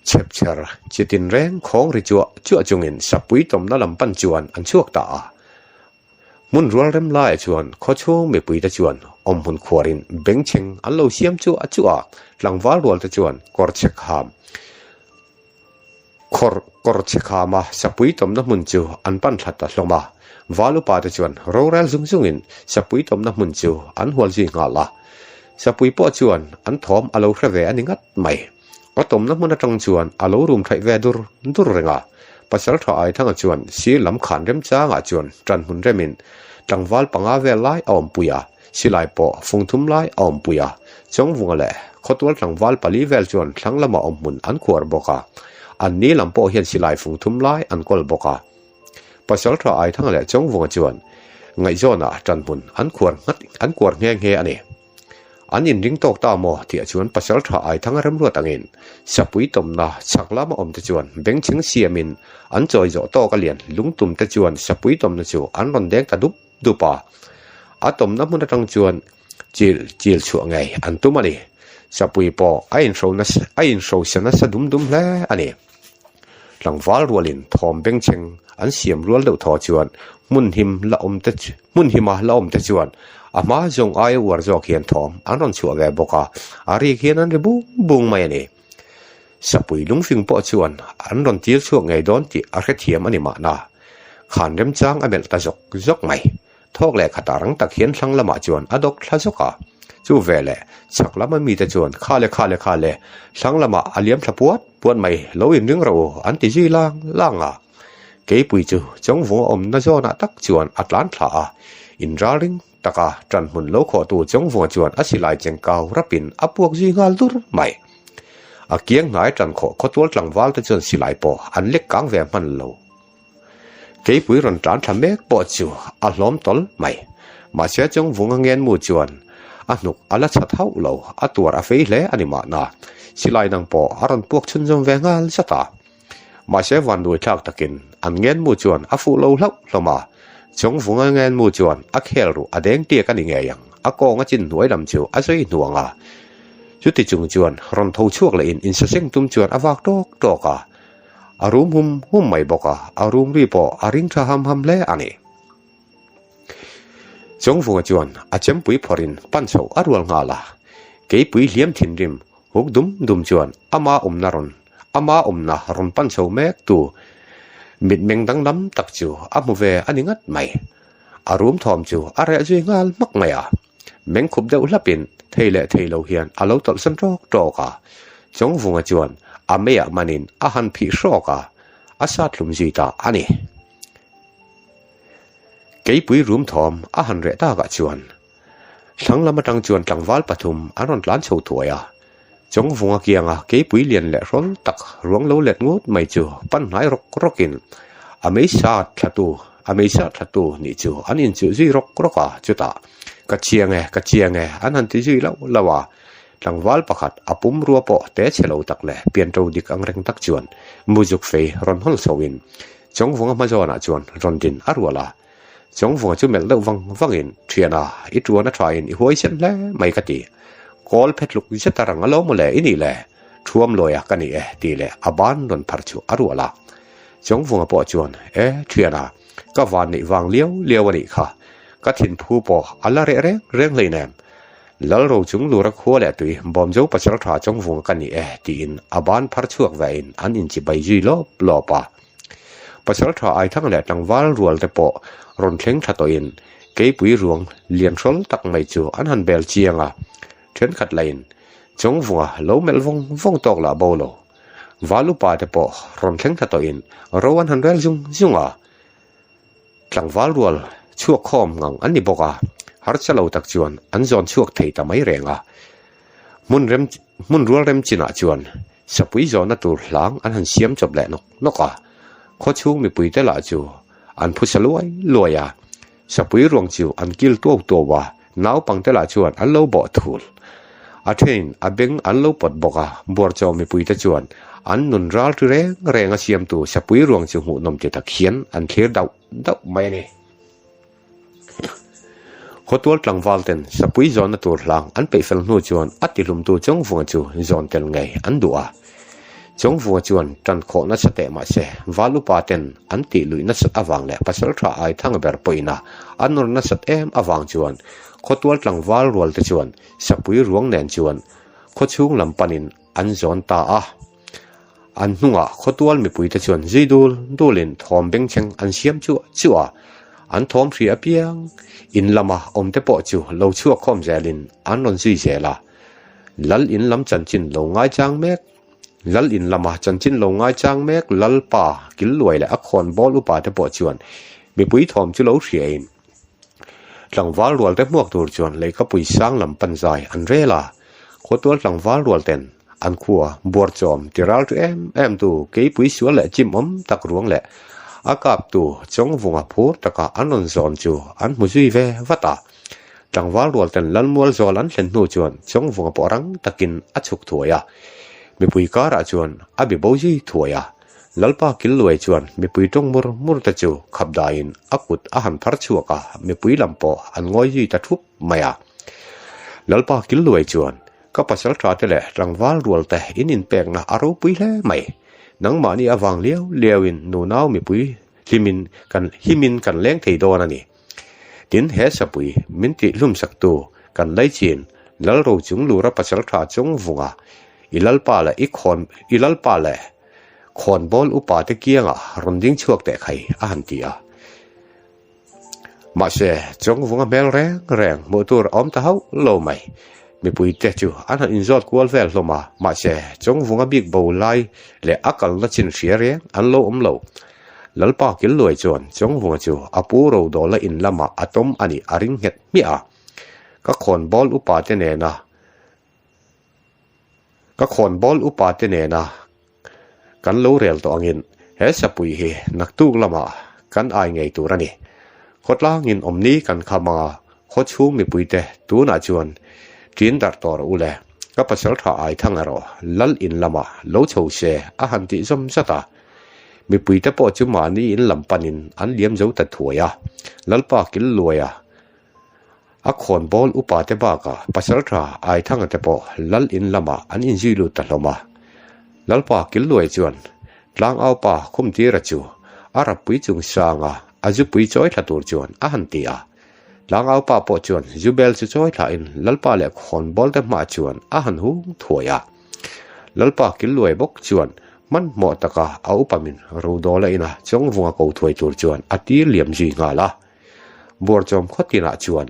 chhepchher chi tinreng khawng ri chuah chuah chungin sapui tawmna lam pan chuan an chhuak ta a. Hmun rual rem laiah chuan khawchhung mipuite chuan awmhmun khuarin bengchheng an lo siam chuah chuah a, tlangval rualte chuan kawr chhek ham Khawr kawr chhe khama sapui tawmna hmun chu an pan thla ta hlawm a, val upa te chuan rorel zung zungin sapui tawmna hmun chu an hual zui nghal a. Sapui pawh chuan an thawm a lo hre ve a ni ngat mai. A tawmna hmun atang chuan a lo rum thaih ve dur dur reng a. Pasaltha Aithanga chuan sir lam khan remchangah chuan tan hmun remin tlangval panga vel lai a awmpui a. Silai pawh fung thum lai a awmpui a, Chawngvunga leh khawtual tlangval pali vel chuan thlang lama awm hmun an khuar bawk a, an ni lam pawh hian silai fung thum lai an kawl bawk a. Pasaltha Aithanga leh Chawngvunga chuan ngaihzawnah ṭan hmun an khuar nghat an kuar nghe nghe a ni. An inring tawk ta maw tih chuan Pasaltha Aithanga remruat angin sapui tawmna chhak lama awmte chuan bengchheng siamin an chawi zawh tawk a lian lungtumte chuan sapui tawmna chu an rawn deng ta dup dup a, a tawmna hmun atang chuan chil chil chhuah ngei an tum a ni. Sapui pawh a inhro nasa a inhrosa nasa dum dum hle a ni. Tlangval rualin thawm bengchheng an siam rual deuh thaw chuan hmun him la awm te hmun hima la awm te chuan a hma zawng aia uar zawk hian thawm an rawn chhuah ve bawk a, a rik hian an ri bung bung mai a ni. Sapui lungfing pawh chuan an rawn tir chhuak ngei dawn tih a hrethiam a ni mahna. Khan remchang a melh ta zawk zawk mai. Thawk leh khatah rang tak hian thlang lamah chuan a dawk thla zawk a. Chu veleh chhak lama mite chuan kha le kha le kha le, thlang lamah a liam thla puat puat mai, lo inring rawh u an ti zui lang lang a. Keipui chu Chawngvunga awmna zawnah tak chuan a tlan thla a, inralring Taka ṭan hmun lo khawhtu Chawngvunga chuan a silai cheng kau rapin a puak zui nghal dur mai. A kiang hnai ṭan khawh khawtual tlangval te chuan silai pawh an lek kang ve hman lo. Keipui rawn tlan thla mek pawh chu a hlawm tawl mai. Mahse Chawngvunga ngenmu chuan a hnuk a la chhat hauh lo, a tuar a fei hle a ni mahna. Silai dang pawh a rawn puak chhunzawm ve nghal zat a. Mahse vanduai thlak takin an ngenmu chuan a fuh lo hlauh hlawm a, Chawngvunga ngenmu chuan a khel ruh a deng tiak a ni ngei ang, a kawng a chin hnuai lam chu a zui hnuang a. Chuti chung chuan rawn tho chhuak lehin insaseng tum chuan a vak tawk tawk a, a rum hum hum mai bawk a, a rum ri pawh a ring tha ham ham hle a ni. Chawngvunga chuan a chempui phawrhin pan chhoh a rual nghal a, keipui hliam thinrim huk dum dum chuan ama awmna rawn ama awmna rawn pan chho mek tu mitmeng danglam tak chu a hmu ve a ni ngat mai. A rum thawm chu a reh zui nghal hmak mai a, meng khup deuh hlapin thei leh thei lo hian a lo tawlhsan tawk tawk a, Chawngvunga chuan a meiah manin a han phih hrawk a, a sathlum zui ta a ni. Keipui rum thawm a han reh takah chuan thlang lam atang chuan tlangval pathum an rawn tlan chho thuai a, Chawngvunga kianga keipui lian leh hrawl tak ruang lo let ngut mai chu pan hnai rawk rawkin a meisa thlatu a meisa thlatu nih chu an inchuh zui rawk rawk a, chutah ka chiang e ka chiang e an han ti zui lauh lauh a, tlangval pakhat a pumrua pawh te chhe lo tak leh pianṭo dik ang reng tak chuan muzuk fei rawn hawl chhoin Chawngvunga hma zawnah chuan rawn din a rual a, Chawngvunga chu melh deuh vang vangin, Thiana, i tuan a thain i huaisen hle mai ka ti. Kawl phe tluk zet a rang alo maw le i nih le? Thuam lawia ka ni e tih leh a ban rawn phar chu a rual a. Chawngvunga pawh chuan, E, Thiana, ka van neih vang liau liau a nih kha. Ka thinphu pawh a la reh reng reng hleinem. Lalro chung lura khua leh tui Bawmzo pasal tha Chawngvunga ka ni e tiin a ban phar chhuak vein an inchibai zui lawp lawp a. Pasal tha Aithang leh tlangval rual te pawh rawn thleng tha tawhin Keipui ruang lian hrawl tak mai chu an han bel chiang a, thenkhat lahin Chawngvunga lo melh vawng vawng tawk lah bo lo. Val upa te pawh rawn thleng thla tawhin ro an han rel zung zung a, tlangval rual chhuak khawm ngang an ni bawk a, harsa lo tak chuan an zawn chhuak thei ta mai reng a. Hmun rem hmun rual rem chinah chuan sapui zawhna tur hlang an han siam chawp leh nawk nawk a, khawchhung mipuite lah chu an phusa luai luai a, sapui ruang chu an kil tuau tuau a, naupangte lah chuan an lo bawh thul. A thenin a beng an lo pawt bawk a, buarchaw mipuite chuan an nun ral ri reng reng a siamtu sapui ruang chu hmuhnawm ti tak hian an thlir dauh dauh mai a ni. Khawtual tlangval ten sapui zawnna tur hlang an peih fel hnu chuan a tihlumtu Chawngvunga chu zawn tel ngei an duh a. Chawngvunga chuan tan khawh nasa teh mah se val upa ten an tih luih nasat avang leh pasaltha ai thang ber pawhin a a nawr nasat em avang chuan khawtual tlangval rual te chuan sapui ruang nen chuan khawchhung lam panin an zawn ta a. An hnungah khawtual mipuite chuan zui dul dulin thawm bengchheng an siam chuah chuah a, an thawm hri apiang in lama awmte pawh chu lo chhuak khawm zelin an rawn zui zel a. Lal in lam chanchin lo ngaichang mek Lal in lama chanchin lo ngaichang mek Lalpa Killuai leh a khawnbawl upate pawh chuan mipui thawm chu lo hriain Tlangval rualte hmuak tur chuan leikapui sang lam pan zai an rel a, khawtual tlangval rualten an khua buarchawm ti ral ṭu em em tu keipui sual leh chim awm tak ruang leh a kaptu Chawngvunga phur taka an rawn zawn chu an hmu zui ve vat a. Tlangval rualten Lalmual zawl an thlen hnu chuan Chawngvunga pawh rang takin a chhuk thuai a, mipui karah chuan a bi bo zui thuai a. Lalpa Killuai chuan mipui tawng mur mur te chu khap daiin a kut a han phar chhuak a, mipui lam pawh an ngawi zui ta thup mai a. Lalpa Killuai chuan, Ka pasal tha te leh tlangval rual te in inpekna a ropui hle mai. Nangmahni avang liau liauin nunau mipui hlimin kan himin kan leng thei dawn a ni. Tin, he sapui min tih hlumsaktu kan laichin Lalro chung lura pasal tha chung vunga i lalpa leh i khawn i lalpa leh khawnbawl upa te kiangah rawn ding chhuak teh khai a han ti a. Mahse, Chawngvunga hmel reng reng hmuh tur a awm ta hauh lo mai. Mipuite chu an han inzawt kual vel hlawm a, mahse, Chawngvunga bik bo lai leh a kalna chin hria reng an lo awm lo. Lalpa Killuai chuan Chawngvunga chu a pu Rodawla in lamah a tawm a nih a ring nghet hmiah a. Ka khawnbawl upate nena Ka khawnbawl upate nena Kan lo rel tawh angin he sapui hi naktuk lamah kan ai ngei tur a ni. Khawtlangin awmni kan kham anga khawchhung mipuite tunah chuan ṭin darh tawh rawh u le, ka pasal tha ai thang erawh lal in lamah lo chho se a han tih zawm zat a. Mipuite pawh chu mahni in lam panin an liam zo ta thuai a, Lalpa kil luai a. A khawnbawl upate bakah Pasalṭha Aithanga te pawh Lal in lamah an inzui lut ta hlawm a. Lalpa Killuai chuan Tlangaupa Khumtira chu a rappui chung sanga a zupui chawi thla tur chuan a han ti a. Tlangaupa pawh chuan zubel chu chawi thlain Lalpa leh khawnbawl te hmah chuan a han hung thuai a. Lalpa Killuai bawk chuan hmanhmawh taka a upamin Rodawla ina Chawngvunga ko thuai tur chuan a tir liam zui nghal a. Buarchawm khaw tinah chuan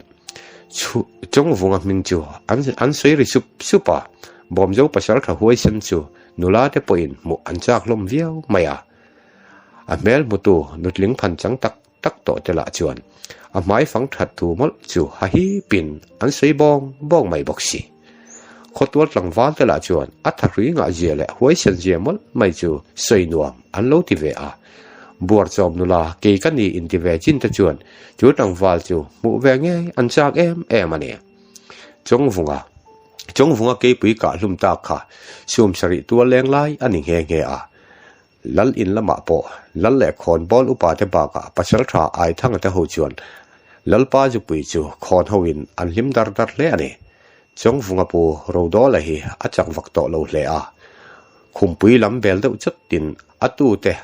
Chawngvunga hming chu an sawi ri sup sup a, Bawmzo pasaltha huaisen chu nula te pawhin hmuh an chak hlawm viau mai a. A hmel hmutu nutling phan chang tak tak tawh te lah chuan a hmai fang that thu mawlh chu ha hipin an sawi bawng bawng mai bawk si. Khawtual tlangval te lah chuan a thahrui ngah zia leh huaisen zia mawlh mai chu sawi nuam an lo ti ve a. Buarchawm nula kei ka ni inti ve chin te chuan chu tlangval chu hmuh ve ngei an chak em em a ni. Chawngvunga Chawngvunga keipui kah hlum tak kha sum sarih tual leng lai a ni nghe nghe a. Lal in lamah pawh Lal leh khawnbawl upa te bakah Pasaltha Aithanga te ho chuan Lalpa Zupui chu khawn hoin an hlim dar dar hle a ni. Chawngvunga pu Rodawla hi a chak vak tawh lo hle a. Khumpui lam bel deuh chawtin a tute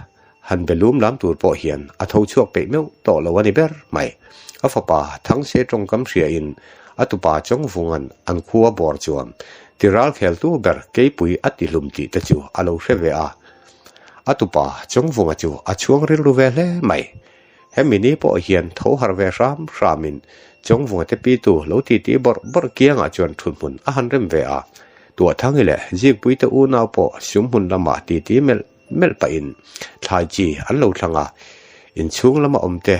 han be lum lam tur pawh hian a tho chhuak peih meuh tawh lo a ni ber mai. A fapa Thangse tawngkam hriain a tupa Chawngvunga'n an khua bawr chuan tiral kheltu ber keipui a tihlum tih te chu a lo hre ve a. A tupa Chawngvunga chu a chhuang rilru ve hle mai. Hemi ni pawh hian tho harh ve hram hramin Chawngvunga te pitu lo titi bawrh bawrh kiangah chuan thuthmun a han rem ve a. Tuahthangi leh Zikpuite unau pawh sumhmun lamah titi melh melh pahin thlai chi an lo thlang a, inchhung lama awmte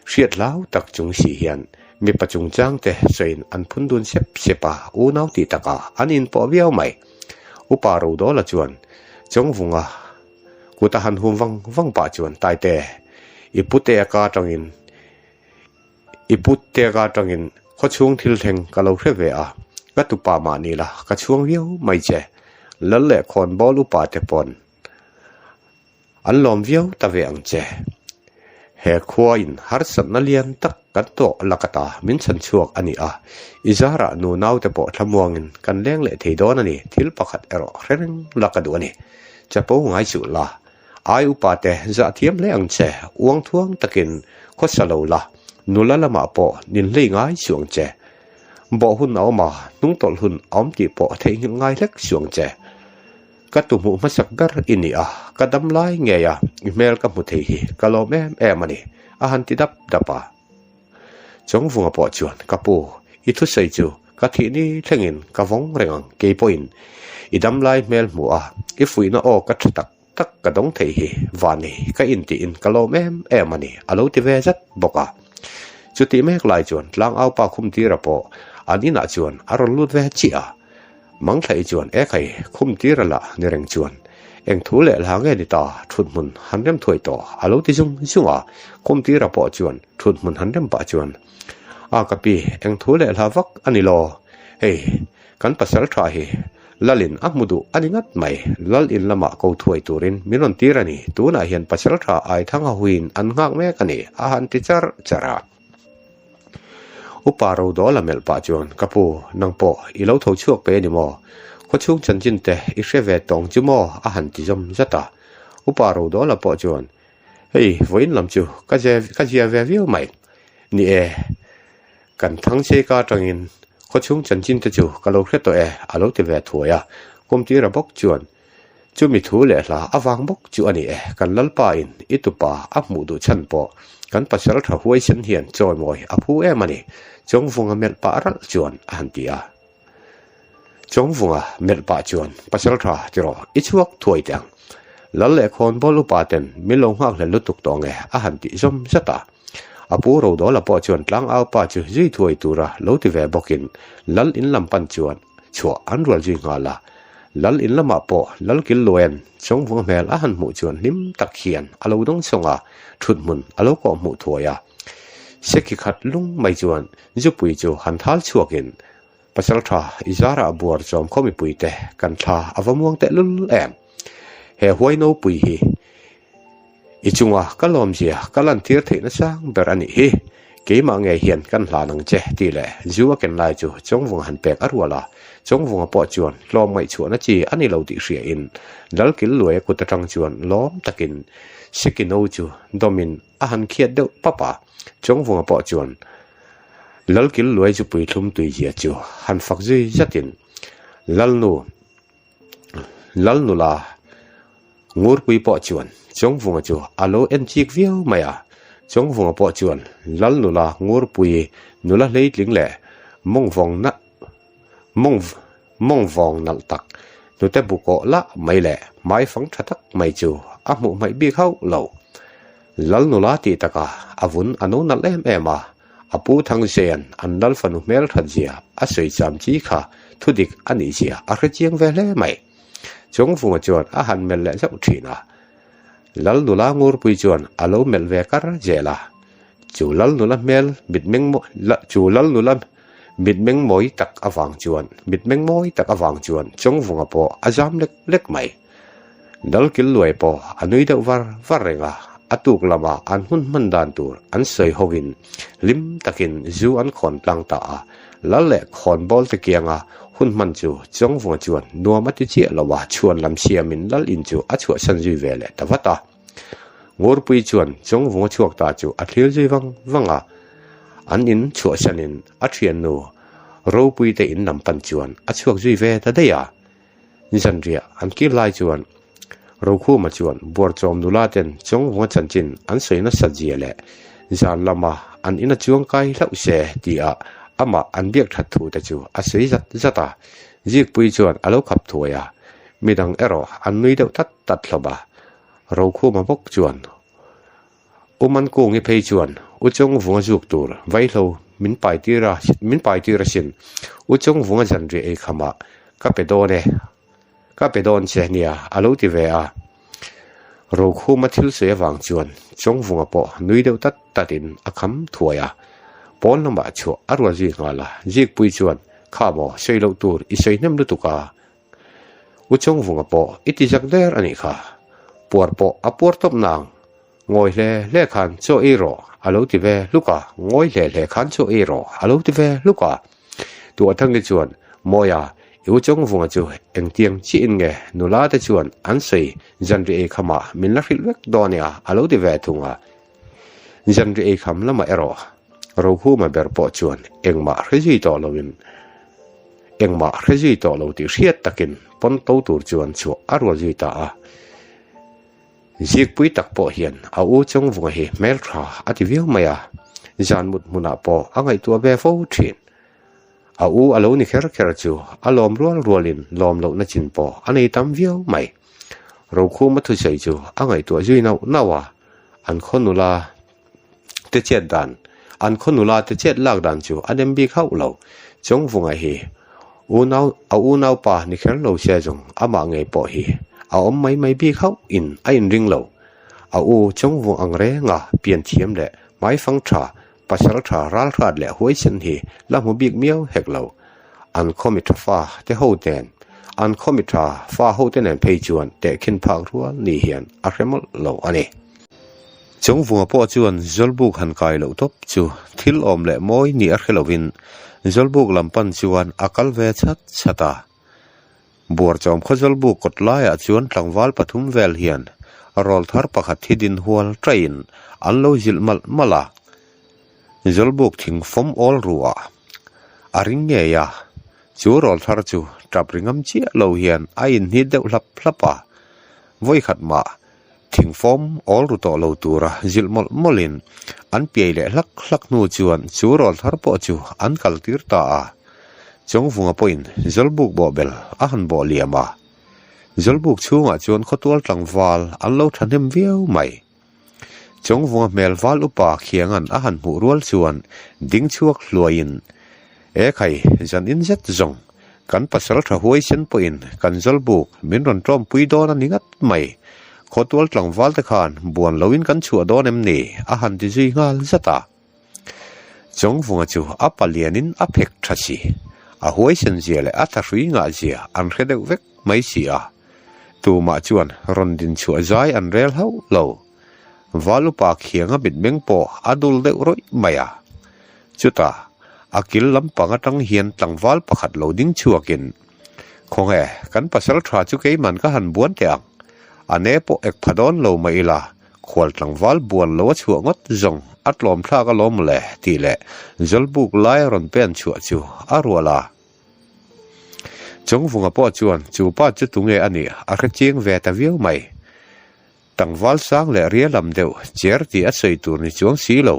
hriat hlau tak chung si hian mipa chungchangte sawiin an phun dun sep sep a, unau tih takah an inpawh viau mai. Upa Rodawla chuan Chawngvunga kut a han hum vang vang pah chuan Taite, i pute a ka atangin I put te ka atangin khawchhung thil thleng ka lo hre ve a, ka tupa mah ni la ka chhuang viau mai che. Lal leh khawnbawl upa te pawn an lawm viau ta ve ang che. He khua in harsatna lian tak kan tawh laka ta min chhan chhuak a ni a, i zarah nu naute pawh thlamuangin kan leng leh thei dawn a ni, thil pakhat erawh hre reng la ka duh a ni. Chapo ngai suh la, Ai upa te zah thiam hle ang che, uang thuang takin khawsa lo la, nula lamah pawh nin hlei ngai suh ang che. Bawh hun a awm a, hnungtawlh hun a awm tih pawh theihnghilh ngai hlek suh ang che. Ka tu hmuh hmasak ber i ni a, ka dam lai ngei a, i hmel ka hmu thei hi ka lawm em em a ni, a han ti dap dap a. Chawngvunga pawh chuan, Ka pu, i thusawi chu ka thih ni thlengin ka vawng reng ang, kei pawhin i damlai hmel hmuh a, i fuihna aw ka tha tak tak ka dawng thei hi vani ka intiin ka lawm em em a ni, a lo ti ve zat bawk a. Chutih mek lai chuan tlangaupa Khumtira pawh an inah chuan a rawn lut ve chiah a. Mangthlai chuan e khai, Khumtira lah ni reng chuan eng thu leh hla nge ni ta, thut hmun han rem thuai tawh a lo ti zung zung a. Khumtira pawh chuan thut hmun han rem pah chuan, A ka pi, eng thu leh hla vak a ni law, hei kan pasal tha hi Lalin a hmu duh a ni ngat mai, Lal in lamah ko thuai turin min rawn tir a ni, tunah hian pasal tha Aithanga huiin an nghak mek a ni a han ti charh charh a. Upa Rodawla melh pah chuan, Ka pu, nang pawh i lo tho chhuak pe a ni maw? Khawchhung chanchin te i hre ve tawng chu maw? a han ti zawm zat a. Upa Rodawla pawh chuan, Hei, vawiin lam chu ka ka zia ve viau mai. Ni e, kan Thangcheika atangin khawchhung chanchin te chu ka lo hre tawh e, a lo ti ve thuai a. Kumtira bawk chuan, Chumi thu leh hla avang bawk chu a ni e, kan Lalpa in i tupa a hmuh duh chhan pawh kan pasal tha huaisen hian chawimawi a phu em a ni, Chawngvunga melh pah ralh chuan a han ti a. Chawngvunga melh pah chuan, Pasal tha tiraw, i chhuak thuai teh ang. Lal leh khawnbawl upa ten min lo nghak hlel lutuk tawh nge a han tih zawm zat a. A pu Rodawla pawh chuan tlangau pa chu zui thuai tura lo ti ve bawkin Lal in lam pan chuan chhuah an rual zui nghal a. Lal in lamah pawh Lal Kil Luaian Chawngvunga hmel a han hmuh chuan hlim tak hian a lo dawng sawng a, thuthmun a lo kawh hmuh thuai a. Sekhi khat lung mai chuan zupui chu han thal chhuakin Pasaltha i zarah buar chawm khaw mipuite kan thla a va muang tehlul em. He huai nopui hi I chunga ka lawmzia ka lantir theihna sang ber a nih hi. Keimah ngei hian kan hlan ang che tih leh zu a ken lai chu Chawngvunga han pek a rual a. Chawngvunga pawh chuan hlawm ngaihchhuahna chi a ni lo tih hriain Lalkil Luaia kut atang chuan lawm takin Sekino chu dawmin a han khiat deuh pap a. Chawngvunga pawh chuan Lalkil Luai chu puithlum tuizia chu han fak zui zatin Lalnu Lalnula Ngurpui pawh chuan Chawngvunga chu a lo en chik viau mai a, Chawngvunga pawh chuan Lalnula Ngurpui nula hleitling leh mawngvawng na mawng mawngvawng nalh tak hnute bu kawh lah mai leh hmaifang tha tak mai chu a hmuh hmaih bik hauh lo. Lalnula tih takah a vun a no nalh em em a, A pu Thangzeia'n an lal fanu hmel that zia a sawi cham chi kha thudik a nih zia a hre chiang ve hle mai. Chawngvunga chuan a han melh leh zauh thin a. Lal nula Ngurpui chuan a lo melh ve kar zel a. Chu lal nula hmel mitmeng chu lal nula mitmeng mawi tak avang chuan mitmeng mawi tak avang chuan Chawngvunga pawh a zam lek lek mai. Dalkil luai pawh a nui deuh var var reng a, a tuk lama an hun hman dan tur an sawi hovin hlim takin zu an khawn tlang ta a, lal leh khawnbawl te kianga hun hman chu Chawngvunga chuan nuam a ti chiah lo a, chhuan lam siamin lal in chu a chhuahsan zui ve leh ta vat a. Ngurpui chuan Chawngvunga chhuak ta chu a thlir zui vang vang a, an in chhuahsanin a thiannu Ropuite in lam pan chuan a chhuak zui ve ta daih a. Zanriah an kir lai chuan. Rokhuma chuan Buarchawm nula ten Chawngvunga chanchin an sawi nasat zia leh zan lama an ina chuang kai hlauh se tia amah an biak that thu te chu a sawi zat zat a. Zikpuii chuan a lo khap thuai a, midang erawh an nui deuh tat tat hlawm a. Rokhuma bawk chuan U Mankungi phei chuan U Chawngvunga zuk tur vaihlo min pai tir a min pai tir asin. U Chawngvunga zanriah ei khamah ka pe dawn e. Ka pe dawn che nia a lo ti ve a. Rokhuma thil sawi avang chuan Chawngvunga pawh nui deuh tat tatin a kham thuai a. Pawn lamah chhuah a rual zui nghal a. Zikpui chuan, Kha maw, sawi loh tur i sawi hnem lutuk a. U Chawngvunga pawh i ti zak der a nih kha. Puar pawh a puar tawp nang. Ngawi hle hle khan chaw ei rawh a lo ti ve hluk a, ngawi hle hle khan chaw ei rawh a lo ti ve hluk a. Tuahthangi chuan, Mawia, i u Chawngvunga chu engtiang chiahin nge nula te chuan an sawi zanri ei khamah min la hrilh vek dawn nia a lo ti ve thung a. Zanri ei kham lamah erawh Rokhuma ber pawh chuan engmah hre zui tawh loin engmah hre zui tawh lo tih hriat takin pawn to tur chuan chhuah a rual zui ta a. Zikpui tak pawh hian a u Chawngvunga hi hmeltha a ti viau mai a, zan mut hmunah pawh a ngaihtuah ve fo thin. A u a lo ni kher kher chu a lawm rual rualin lawm lohna chin pawh a nei tam viau mai. Rokhuma thusawi chu a ngaihtuah zui nauh nauh a, an khaw nula te chet dan, an khaw nula te chet lak dan chu a nem bik hauh lo. Chawngvunga hi unau, a unaupa ni kher lo se zawng amah ngei pawh hi a awm mai mai bik hauh in a inring lo. A u Chawngvung ang renga pian thiam leh hmaifang tha, pasal tha ralhrat leh huaisen hi la hmu bik miau hek lo. An khaw mi tha fa te ho nen, an khaw mi tha fa ho te nen phei chuan tehkhin phak rual ni hian a hre mawlh lo a ni. Chawngvunga pawh chuan Zawlbuk han kai loh tawp chu thil awm leh mawi ni a hre lovin Zawlbuk lam pan chuan a kal ve chhat chhat a. Buarchawm khaw Zawlbuk kawt laiah chuan tlangval pathum vel hian rawlthar pakhat hi din hual taiin an lo zilh malh malh a. Zawlbuk thing fawm awl ruah a ring ngei a, chu rawlthar chu tap ri ngam chiah lo hian a inhnit deuh hlap hlap a. Vawikhat mah Thingfawm awl ru tawh lo tura zilh mawlh mawlhin an piai leh hlak hlak hnu chuan chu rawl thar pawh chu an kal tir ta a. Chawngvunga pawhin Zawlbuk bawhbel a han bawh liam a. Zawlbuk chhungah chuan khawtual tlangval an lo thahnem viau mai. Chawngvunga hmel val upa khiangan a han hmuh rual chuan ding chhuak hluaiin, E khai, zan in zet zawng, kan pasal tha huaisen pawhin kan Zawlbuk min rawn tawmpui dawn a ni ngat mai. Khawtual tlangval te khan buan loin kan chhuah dawn em ni? a han ti zui nghal zat a. Chawngvunga chu a palianin a phek tha si. A huaisen zia leh a thahrui ngah zia an hre deuh vek mai si a. Tumah chuan rawn din chhuah zai an rel hauh lo. Val upa khianga mitmeng pawh a dul deuh rawih mai a. Chutah, a kil lampang atang hian tlangval pakhat lo ding chhuakin, Khawnge, kan pasal tha chu keiman ka han buan teh ang. A ne pawh ek pha dawn lo mah ila, khual tlangval buan lo a chhuah ngawt zawng a tlawm thlak alawm mawle tih leh Zawlbuk lai a rawn pen chhuah chu a rual a. Chawngvunga pawh chuan chu pa chu tunge a nih a hre chiang ve ta viau mai. Tlangval sang leh ria lam deuh cher tih a sawi tur ni chuang si lo.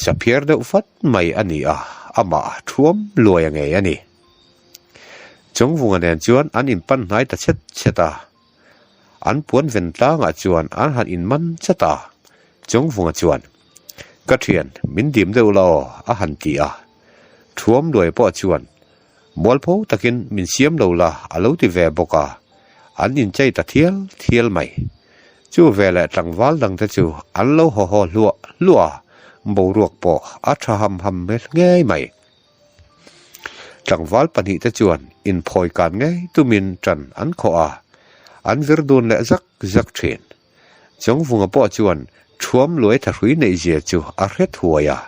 Saphiar deuh fat mai a ni a, amah thuam luai a ngei a ni. Chawngvunga nen chuan an inpan hnai ta chhet chhet a. An puan ven tlangah chuan an han inman chat a. Chawngvunga chuan, Ka thian, min dim deuh la aw, a han ti a. Thuam luai pawh chuan, Mualpho takin min siam lo la a lo ti ve bawk a, an inchei ta thial thial mai. Chu veleh tlangval dangte chu an lo haw haw hluah hluah a, boruak pawh a tha ham ham ngei mai. Tlangval pahnihte chuan inphawi kan ngei tumin tan an khawh a, an vir dun leh zak zak thin. Chawngvunga pawh chuan Thuam luai thahrui neihzia chu a hre thuai a,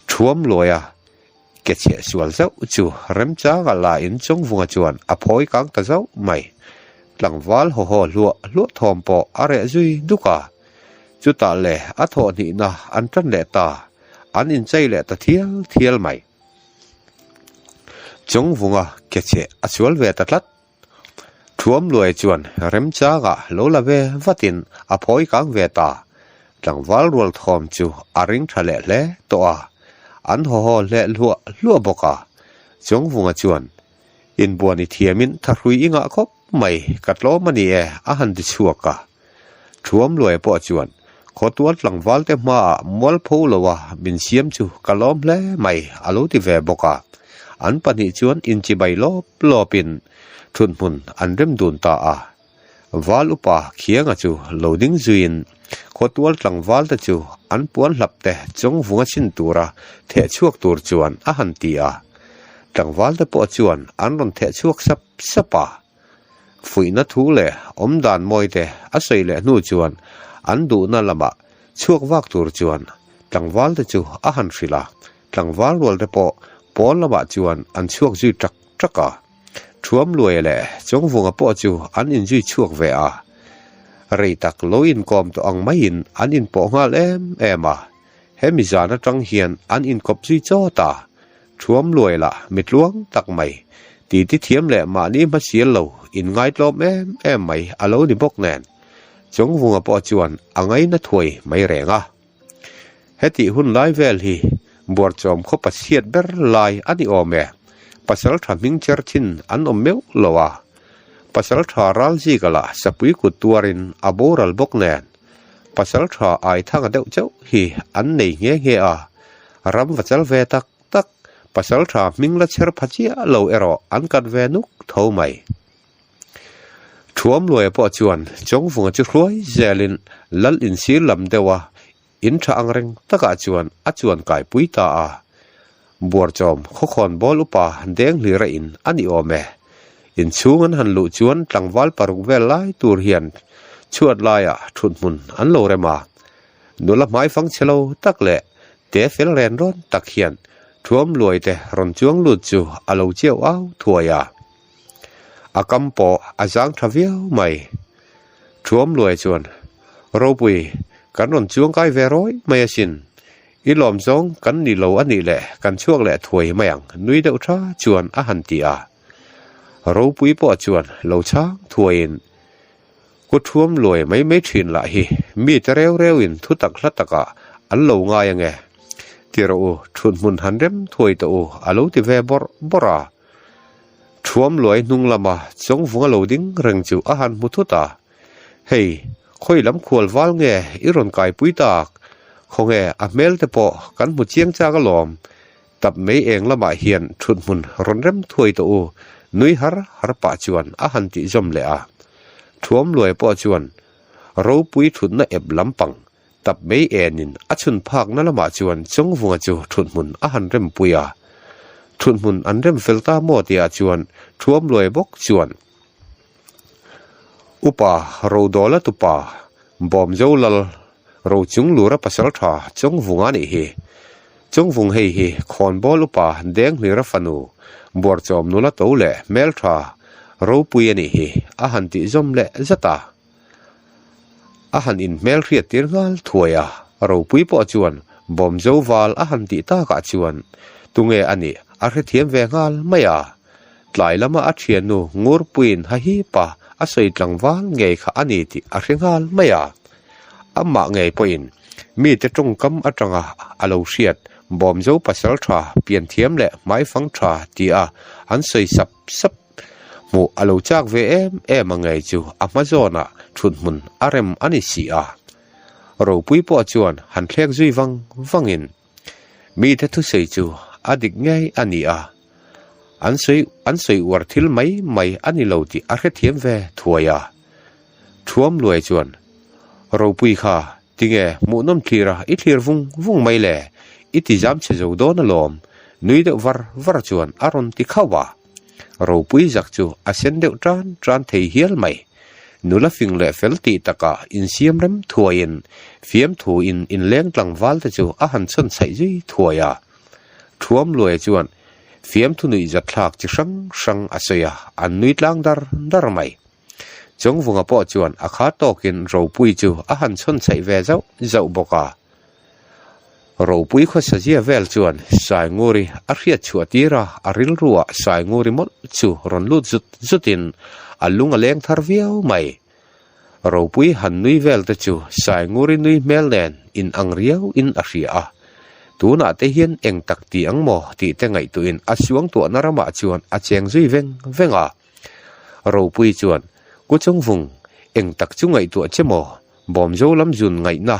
Thuam luaia Ke chhiah sual zauh chu remchanga la in Chawngvunga chuan a phawi kang ta zauh mai. Tlangval haw haw hluah hluah thawm pawh a reh zui duk a. Chutah le a thawh hnihna an tan leh ta, an inchei leh ta thial thial mai. Chawngvunga ke chhiah a sual ve ta tlat. Thuamluai chuan remchangah lo la ve vatin a phawi kang ve ta. Tlangval rual thawm chu a ring tha leh hle tawh a, an haw haw hleh hluah hluah bawk a. Chawngvunga chuan, Inbuan i thiamin thahrui i ngah khawp mai, ka tlawm a ni e, a han ti chhuak a. Thuamluaia pawh chuan, Khawtual tlangvalte hmaah mualpho loa min siam chu ka lawm hle mai, a lo ti ve bawk a. An pahnih chuan inchibai lawp lawpin thuthmun an rem dun ta a. Val upa Khianga chu lo ding zuiin khawtual tlangvalte chu an puan hlap te chawngvunga chhin tura theh chhuak tur chuan a han ti a. Tlangvalte pawh chuan an rawn theh chhuak sap sap a. Fuihna thu leh awmdan mawi te a sawi leh hnu chuan an duhna lamah chhuak vak tur chuan tlangvalte chu a han hrilh a. Tlangval rualte pawh pawn lamah chuan an chhuak zui ṭak ṭak a. Thuamluaia leh Chawngvunga pawh chu an inzui chhuak ve a. Rei tak lo inkawm tawh ang maiin an inpawh nghal em em a. Hemi zan atang hian an inkawp zui chawt a. Thuamluaia lah mitluang tak mai, titi thiam leh mahni hmasial lo inngaitlawm em em mai a lo ni bawk nen, Chawngvunga pawh chuan a ngaina thuai mai reng a. Hetih hun lai vel hi Buarchawm khaw pachhiat ber lai a ni awm e. Pasal tha hming cher thin an awm meuh lo a. Pasal tha ral zika lah sapui kut tuarin a boral bawk nen. Pasal tha ai thanga deuh chauh hi an nei nghe nghe a. Ram va chal ve tak tak pasal tha hming la cher pha chiah lo erawh an kat ve nuk tho mai. Thuamluaia pawh chuan Chawngvunga chu hruai zelin lal insir lam deuha in tha ang reng takah chuan a chuan kaipui ta a. Buarchawm khawkhawn bawl upa deng hlira in a ni awm e. Inchhung an han luh chuan tlangval paruk vel lai tur hian chhuat laiah thuthmun an lo rem a. Nula hmaifang chhe lo tak leh te fel ren rawn tak hian Thuamluai te rawn chuang lut chu a lo chiau au thuai a. A kam pawh a zang tha viau mai. Thuamluai chuan, Ropui, kan rawn chuang kai ve rawi mai asin. I lawm zawng kan ni lo a nih leh kan chhuak leh thuai mai ang nui deuh tha chuan a han ti a. Ropui pawh chuan lo chhang thuaiin, Ku Thuamluai mai mai thin lah hi mite reu reuin thutak hla takah an lo ngai ange. Ti rawh u, thuthmun han rem thuai tawh u a lo ti ve bawrh bawrh a. Thuamluai hnung lama Chawngvunga lo ding reng chu a han hmu thut a, Hei, khawi lam khual val nge i rawn kaipui tak? Khawnge a hmel te pawh kan hmu chiang chak alawm. Tap mei eng lamah hian thuthmun rawn rem thuai tawh u, nui har har pah chuan a han tih zawm leh a. Thuamluai pawh chuan ropui thutna ep lampang Tap mei enin a chhun phakna lamah chuan Chawngvunga chu thuthmun a han rempui a. Thuthmun an rem fel ta maw tihah chuan Thuamluai bawk chuan Upa Rodawla tupa Bawmzo Lal Rochung Lura pasaltha Chawngvunga nih hi. Chawngvung hei hi Khawnbawl upa Denghlira fanu Buarchawm nula to leh hmeltha ropui a nih hi a han tih zawm leh zat a. A han inhmelhriat tir nghal thuai a, ropui pawh chuan Bawmzo val a han tih takah chuan tunge a nih a hrethiam ve nghal mai a. Tlai lama a thiannu Ngurpuiin hahipa a sawi tlangval ngei kha a ni tih a hre nghal mai a. Amah ngei pawhin mite tawngkam atanga a lo hriat Bawmzo pasal tha pianthiam leh hmaifang tha tia an sawi sap sap Hmuh a lo chak ve em em a ngei chu a hma zawnah thuthmun a rem a ni si a. Ropui pawh chuan han thlek zui vang vangin mite thusawi chu a dik ngei a ni a, an sawi an sawi uar thil mai mai a ni lo tih a hrethiam ve thuai a. Thuamluai chuan Ropui kha Tinge, hmuhnawm thlir a, i thlir vung vung mai le, i ti zam chhe zo dawn alawm, nui deuh var var chuan a rawn ti khauh a. Ropui zak chu a sen deuh tan tan thei hial mai. Nula fing leh fel tih takah insiam rem thuaiin fiamthuin inleng tlangval te chu a han chhawn chhaih zui thuai a. Thuamluaia chuan fiamthu nuih zatthlak chi hrang hrang a sawi a, an nui tlang dar dar mai. Chawngvunga pawh chuan a kha tawkin ropui chu a han chhawn chhaih ve zauh zauh bawk a. Ropui khawsazia vel chuan Sainguri a hriat chhuah tir a, a rilruah Sainguri mawlh chu rawn lut zut zutin a lung a leng thar viau mai. Ropui han nui vel te chu Sainguri nui hmel nen in ang riau in a hria a. Tunah te hian eng tak ti ang maw tih te ngaihtuhin a suangtuahna ramah chuan a cheng zui veng veng a. Ropui chuan, Kuchungvung, eng tak chu ngaihtuah che maw? Bawmzo lam zun ngaihna,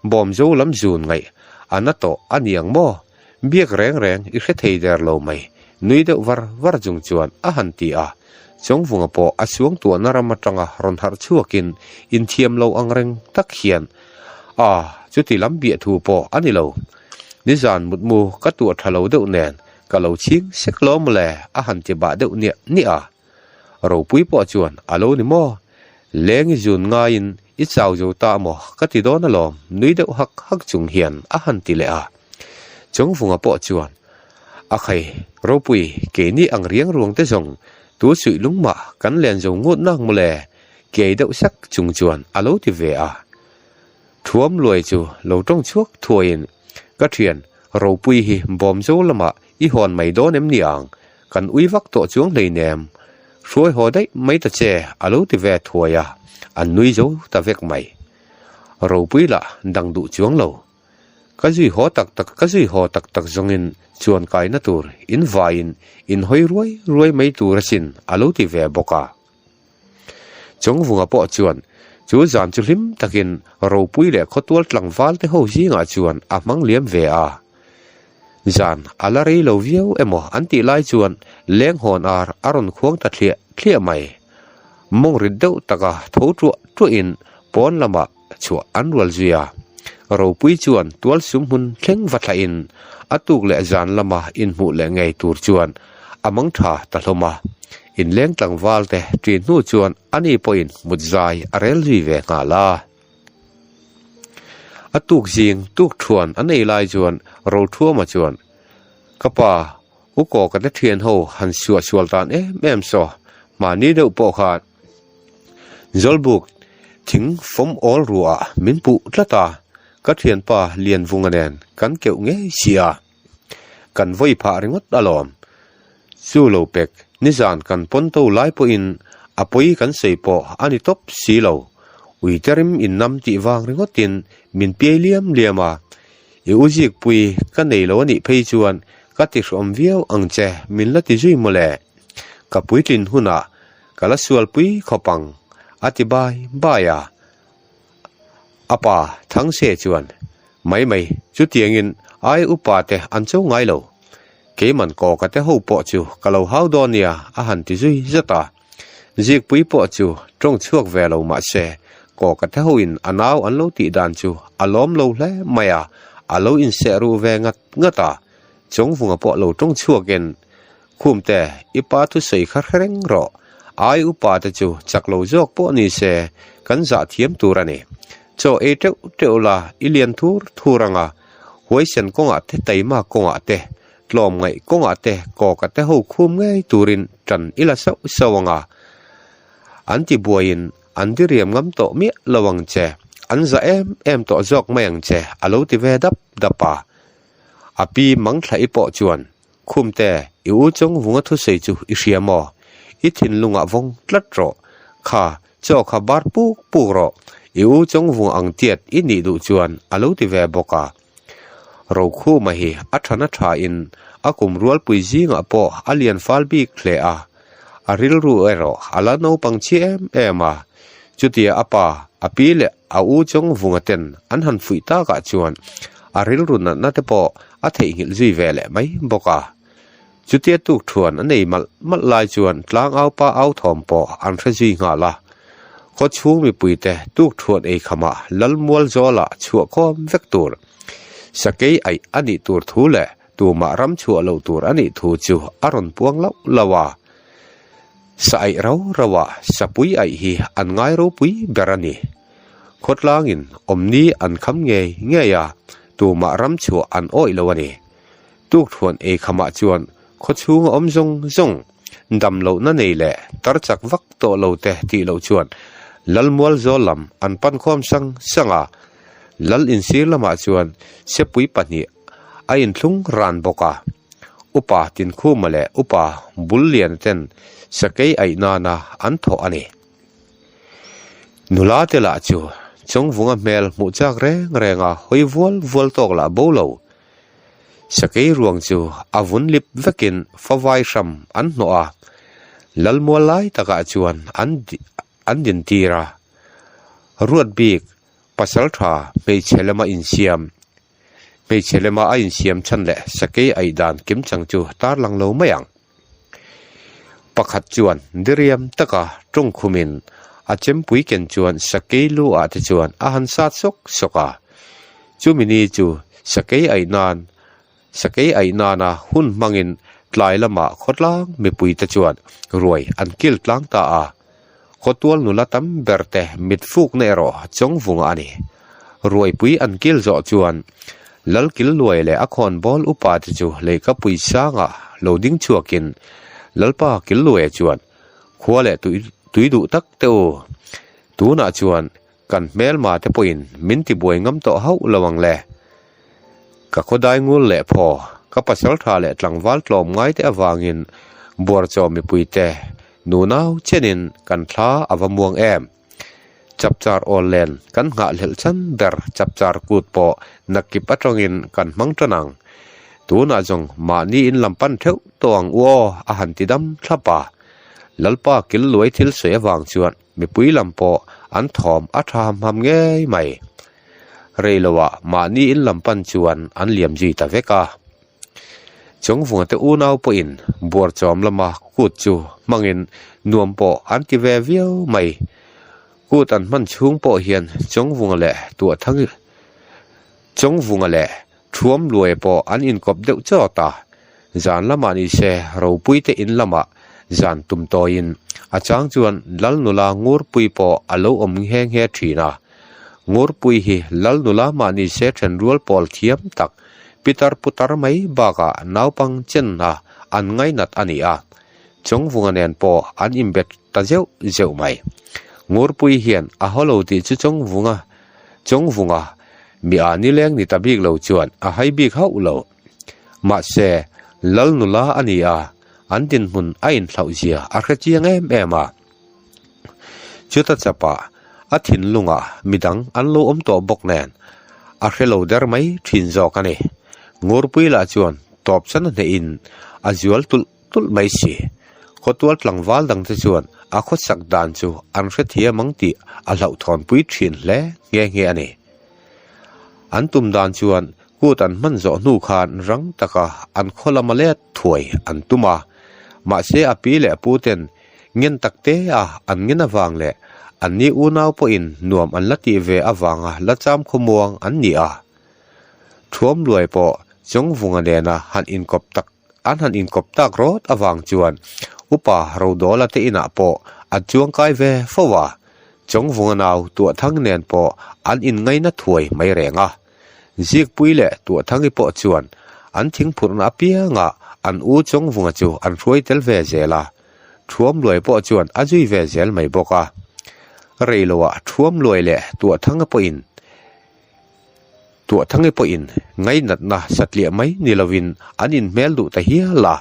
Bawmzo lam zun ngaih a na tawh a ni ang maw? Biak reng reng i hre thei der lo mai, nui deuh var var chung chuan a han ti a. Chawngvunga pawh a suangtuahna ram atanga rawn harh chhuakin inthiam lo ang reng tak hian, A, chuti lam biah thu pawh a ni lo. Nizan mutmu ka tuah tha lo deuh nen ka lo chhing sek lo mawle a han ti bah deuh niah niah a. Ropui pawh chuan a lo ni maw? Leng i zun ngaiin i chau zo ta maw ka ti dawn alawm nui deuh hak hak chung hian a han ti leh a. Chawngvunga pawh chuan A khai Ropui keini ang riang ruang te zawng tu suih lung mah kan len zo ngut nang mawle kei deuh sak chung chuan a lo ti ve a. Thuam luai chu lo tawng chhuak thuaiin ka thian Ropui hi bawm zo lamah i hawn mai dawn em ni ang? Kan ui vak tawh chuang hleinem. Hruai haw daih mai ta che a lo ti ve thuai a, an nui zo ta vek mai. Ropui lah dang duh chuang lo. Ka zui haw tak tak ka zui haw tak tak zawngin chuan kaina tur in vaiin in hawi ruai ruai mai tur asin a lo ti ve bawk a. Chawngvunga pawh chuan chu zan chu hlim takin ropui leh khawtual tlangval te ho zingah chuan a hmang liam ve a. Zan a la rei lo viau emaw an tih lai chuan lenghawn ar a rawn khuang ta thliah thliah mai. Mawng rit deuh taka tho tuah tuahin pawn lamah chhuah an rual zui a. Ropui chuan tual sum hmun thleng va thlahin a tuk leh zan lama inhmuh leh ngei tur chuan a mang tha ta hlawm a. Inleng tlangval te ṭin hnu chuan ani pawhin mut zai a rel zui ve nghal a. A tuk zing tuk thuan an ei lai chuan Rothuama chuan, Ka pa, u Kawka te ṭhian ho han suah sual tan em em saw, mahni deuh pawh khan Zawlbuk thing fawm awl ruah min puh tlat a, ka thianpa Lianvunga nen kan keuh ngei si a, kan vawi phah ringawt alawm. Chu lo pek, nizan kan pawn to lai pawhin a pawi kan sawi pawh a ni tawp si lo. Uite rim innam tih vang ringawtin min piai liam liam a, i u zikpui ka nei lo a nih phei chuan ka ti hrawm viau ang che min la ti zui mawle. Ka puitlin hunah Ka la sualpui khawp ang, a ti bai bai a. A pa Thangse chuan, Mai mai, chutiangin ai upa te an cho ngai lo. Keiman kawka te ho pawh chu ka lo hau dawn nia, a han ti zui zat a. Zikpui pawh chu tawng chhuak ve lo mah se, kawka te hoin a nau an lo tih dan chu a lawm lo hle mai a, a lo inseh ruh ve ngat ngat a. Chawngvunga pawh lo tawng chhuakin, Khumte, i pa thusawi kha hre reng rawh. Ai upa te chu chak lo zawk pawh ni se, kan zah thiam tur a ni. Chaw ei teuh teuh la, i lian thur thur ang a, huaisen kawngah te taima kawngah te, tlawm ngaih kawngah te kawka te ho khum ngei turin tan i la sauh sauh ang a. An ti buaiin an diriam ngam tawh miah lo ang che, an za em em tawh zawk mai ang che, a lo ti ve dap dap a. A pi Mangthla'i pawh chuan Khumte, i u Chawngvunga thusawi chu i hria maw? I thinlungah vawng tlat rawh. Kha, chaw kha bar puk puk rawh. I u Chawngvunga ang tiat i nih duh chuan a lo ti ve bawk a. Rokhuma hi a thana thain a kum rualpui zingah pawh a lian fal bik hle a. A rilru erawh a la naupang chi em em a. Chutia a pa, a pi leh a u Chawngvunga ten an han fuih takah chuan a rilru natna te pawh a theihnghilh zui ve leh mai bawk a. Chutia tuk thuan a nei malh malh lai chuan tlangau pa au thawm pawh an hre zui nghal a. Khaw chhung mipuite tuk thuan ei khamah Lalmual zawlah chhuah khawm vek tur, sakei aih a nih tur thu leh tumah ram chhuah loh tur a nih thu chu a rawn puang lauh lauh a. Sa aih rau rauah sapui aih hi an ngai ropui ber a ni. Khawtlangin awmni an kham ngei ngei a, tumah ram chhuah an awih lo a ni. Tukthuan ei khamah chuan khawchhunga awm zawng zawng, dam lohna nei leh tar chak vak tawh lo te tih loh chuan Lalmual zawl lam an pan khawm sang sang a. Lal insir lamah chuan sepui pahnih a inthlung ran bawk a. Upa Tinkhuma leh Upa Bulliana ten sakei aih nana an thawh a ni. Nula te lah chu Chawngvunga hmel hmuh chak reng reng a hawi vual vual tawk lah bo lo. Sakei ruang chu a vun lip vekin favai hram an hnawh a, Lalmual lai takah chuan an an dintir a. Ruat bik pasal tha hmeichhe lema insiam hmeichhe lema a insiam chhan leh sakei aih dan kim chang chu tarlang lo mai ang. Pakhat chuan diriam taka tawngkhumin a chempui ken chuan sakei lu ah te chuan a han sat sawk sawk a. Chumi ni chu sakei aih nan sakei aih nana hun hmangin tlai lamah khawtlang mipui te chuan ruai an kil tlang ta a. Khawtual nula tam ber te mit fukna erawh chawngvunga a ni. Ruaipui an kil zawh chuan Lalkil Luai leh a khawnbawl upa te chu leihkapui sangah lo ding chhuakin Lalpa Kil Luaia chuan khua leh tui tui duh tak te u. Tunah chuan kan hmelma te pawhin min tibuai ngam tawh hauh lo ang le. Ka khawdai ngul leh phaw, ka pasal tha leh tlangval tlawm ngai te avangin buarchaw mipui te nunau chenin kan thla a va muang em. Chapchar awl len kan nghahhlelh chan ber chapchar kut pawh nakip atangin kan hmang tan ang. Tunah zawng mahni in lam pan theuh tawh ang u aw a han ti dam thlap a. Lalpa kil luai thil sawi avang chuan mipui lam pawh an thawm a tha ham ham ngei mai. Rei loah mahni in lam pan chuan an liam zui ta vek a. Chawngvunga te unau pawhin buarchawm lama kut chu hmangin nuam pawh an ti ve viau mai. Kut an hman chhung pawh hian Chawngvunga leh Tuahthang Chawngvunga leh Thuamluaia pawh an inkawp deuh chawt a. Zan lamah ni se Ropuite in lamah zan tum tawiin a chang chuan Lal nula Ngurpui pawh a lo awm nghe nghe thin a. Ngurpui hi Lal nula mah ni se then rual pawl thiam tak pitar putar mai bakah naupang chenna an ngainat a ni a. Chawngvunga nen pawh an inbet ta zeuh zeuh mai. Ngurpui hian a haw lo tih chu Chawngvunga Chawngvunga mi a nileng ni ta bik lo chuan a hai bik hauh lo. Mahse, Lal nula a ni a, an dinhmun a inthlauh zia a hre chiang em em a. Chuta chapah a thinlungah midang an lo awm tawh bawk nen a hre lo der mai thin zawk a ni. Ngurpui lah chuan tawp chan a hnehin a zual tulh tulh mai si. Khawtual tlangval dangte chuan a khawsak dan chu an hrethiam ang tih a hlauhthawnpui thin hle nghe nghe a ni. An tum dan chuan kut an hman zawh hnu khan rang taka an khaw lama let thuai an tum a. Mahse a pi leh a pu ten ngen tak te a an ngen avang leh an ni unau pawhin nuam an la tih ve avanga la cham khawmuang an ni a. Thuamluai pawh Chawngvunga nena han inkawp tak An han inkawp tak rawt avang chuan Upa Rodawla te inah pawh an chuangkai ve fo a, Chawngvunga nau Tuahthang nen pawh an inngaina thuai mai reng a. Zikpui leh Tuahthangi pawh chuan an thingphurhna apiangah an u Chawngvunga chu an hruai tel ve zel a, Thuamluai pawh chuan a zui ve zel mai bawk a. Reiloah Thuamluai leh Tuahthanga pawhin Tuahthangi pawhin ngainatna satliah mai ni lovin an inhmel duh ta hial a,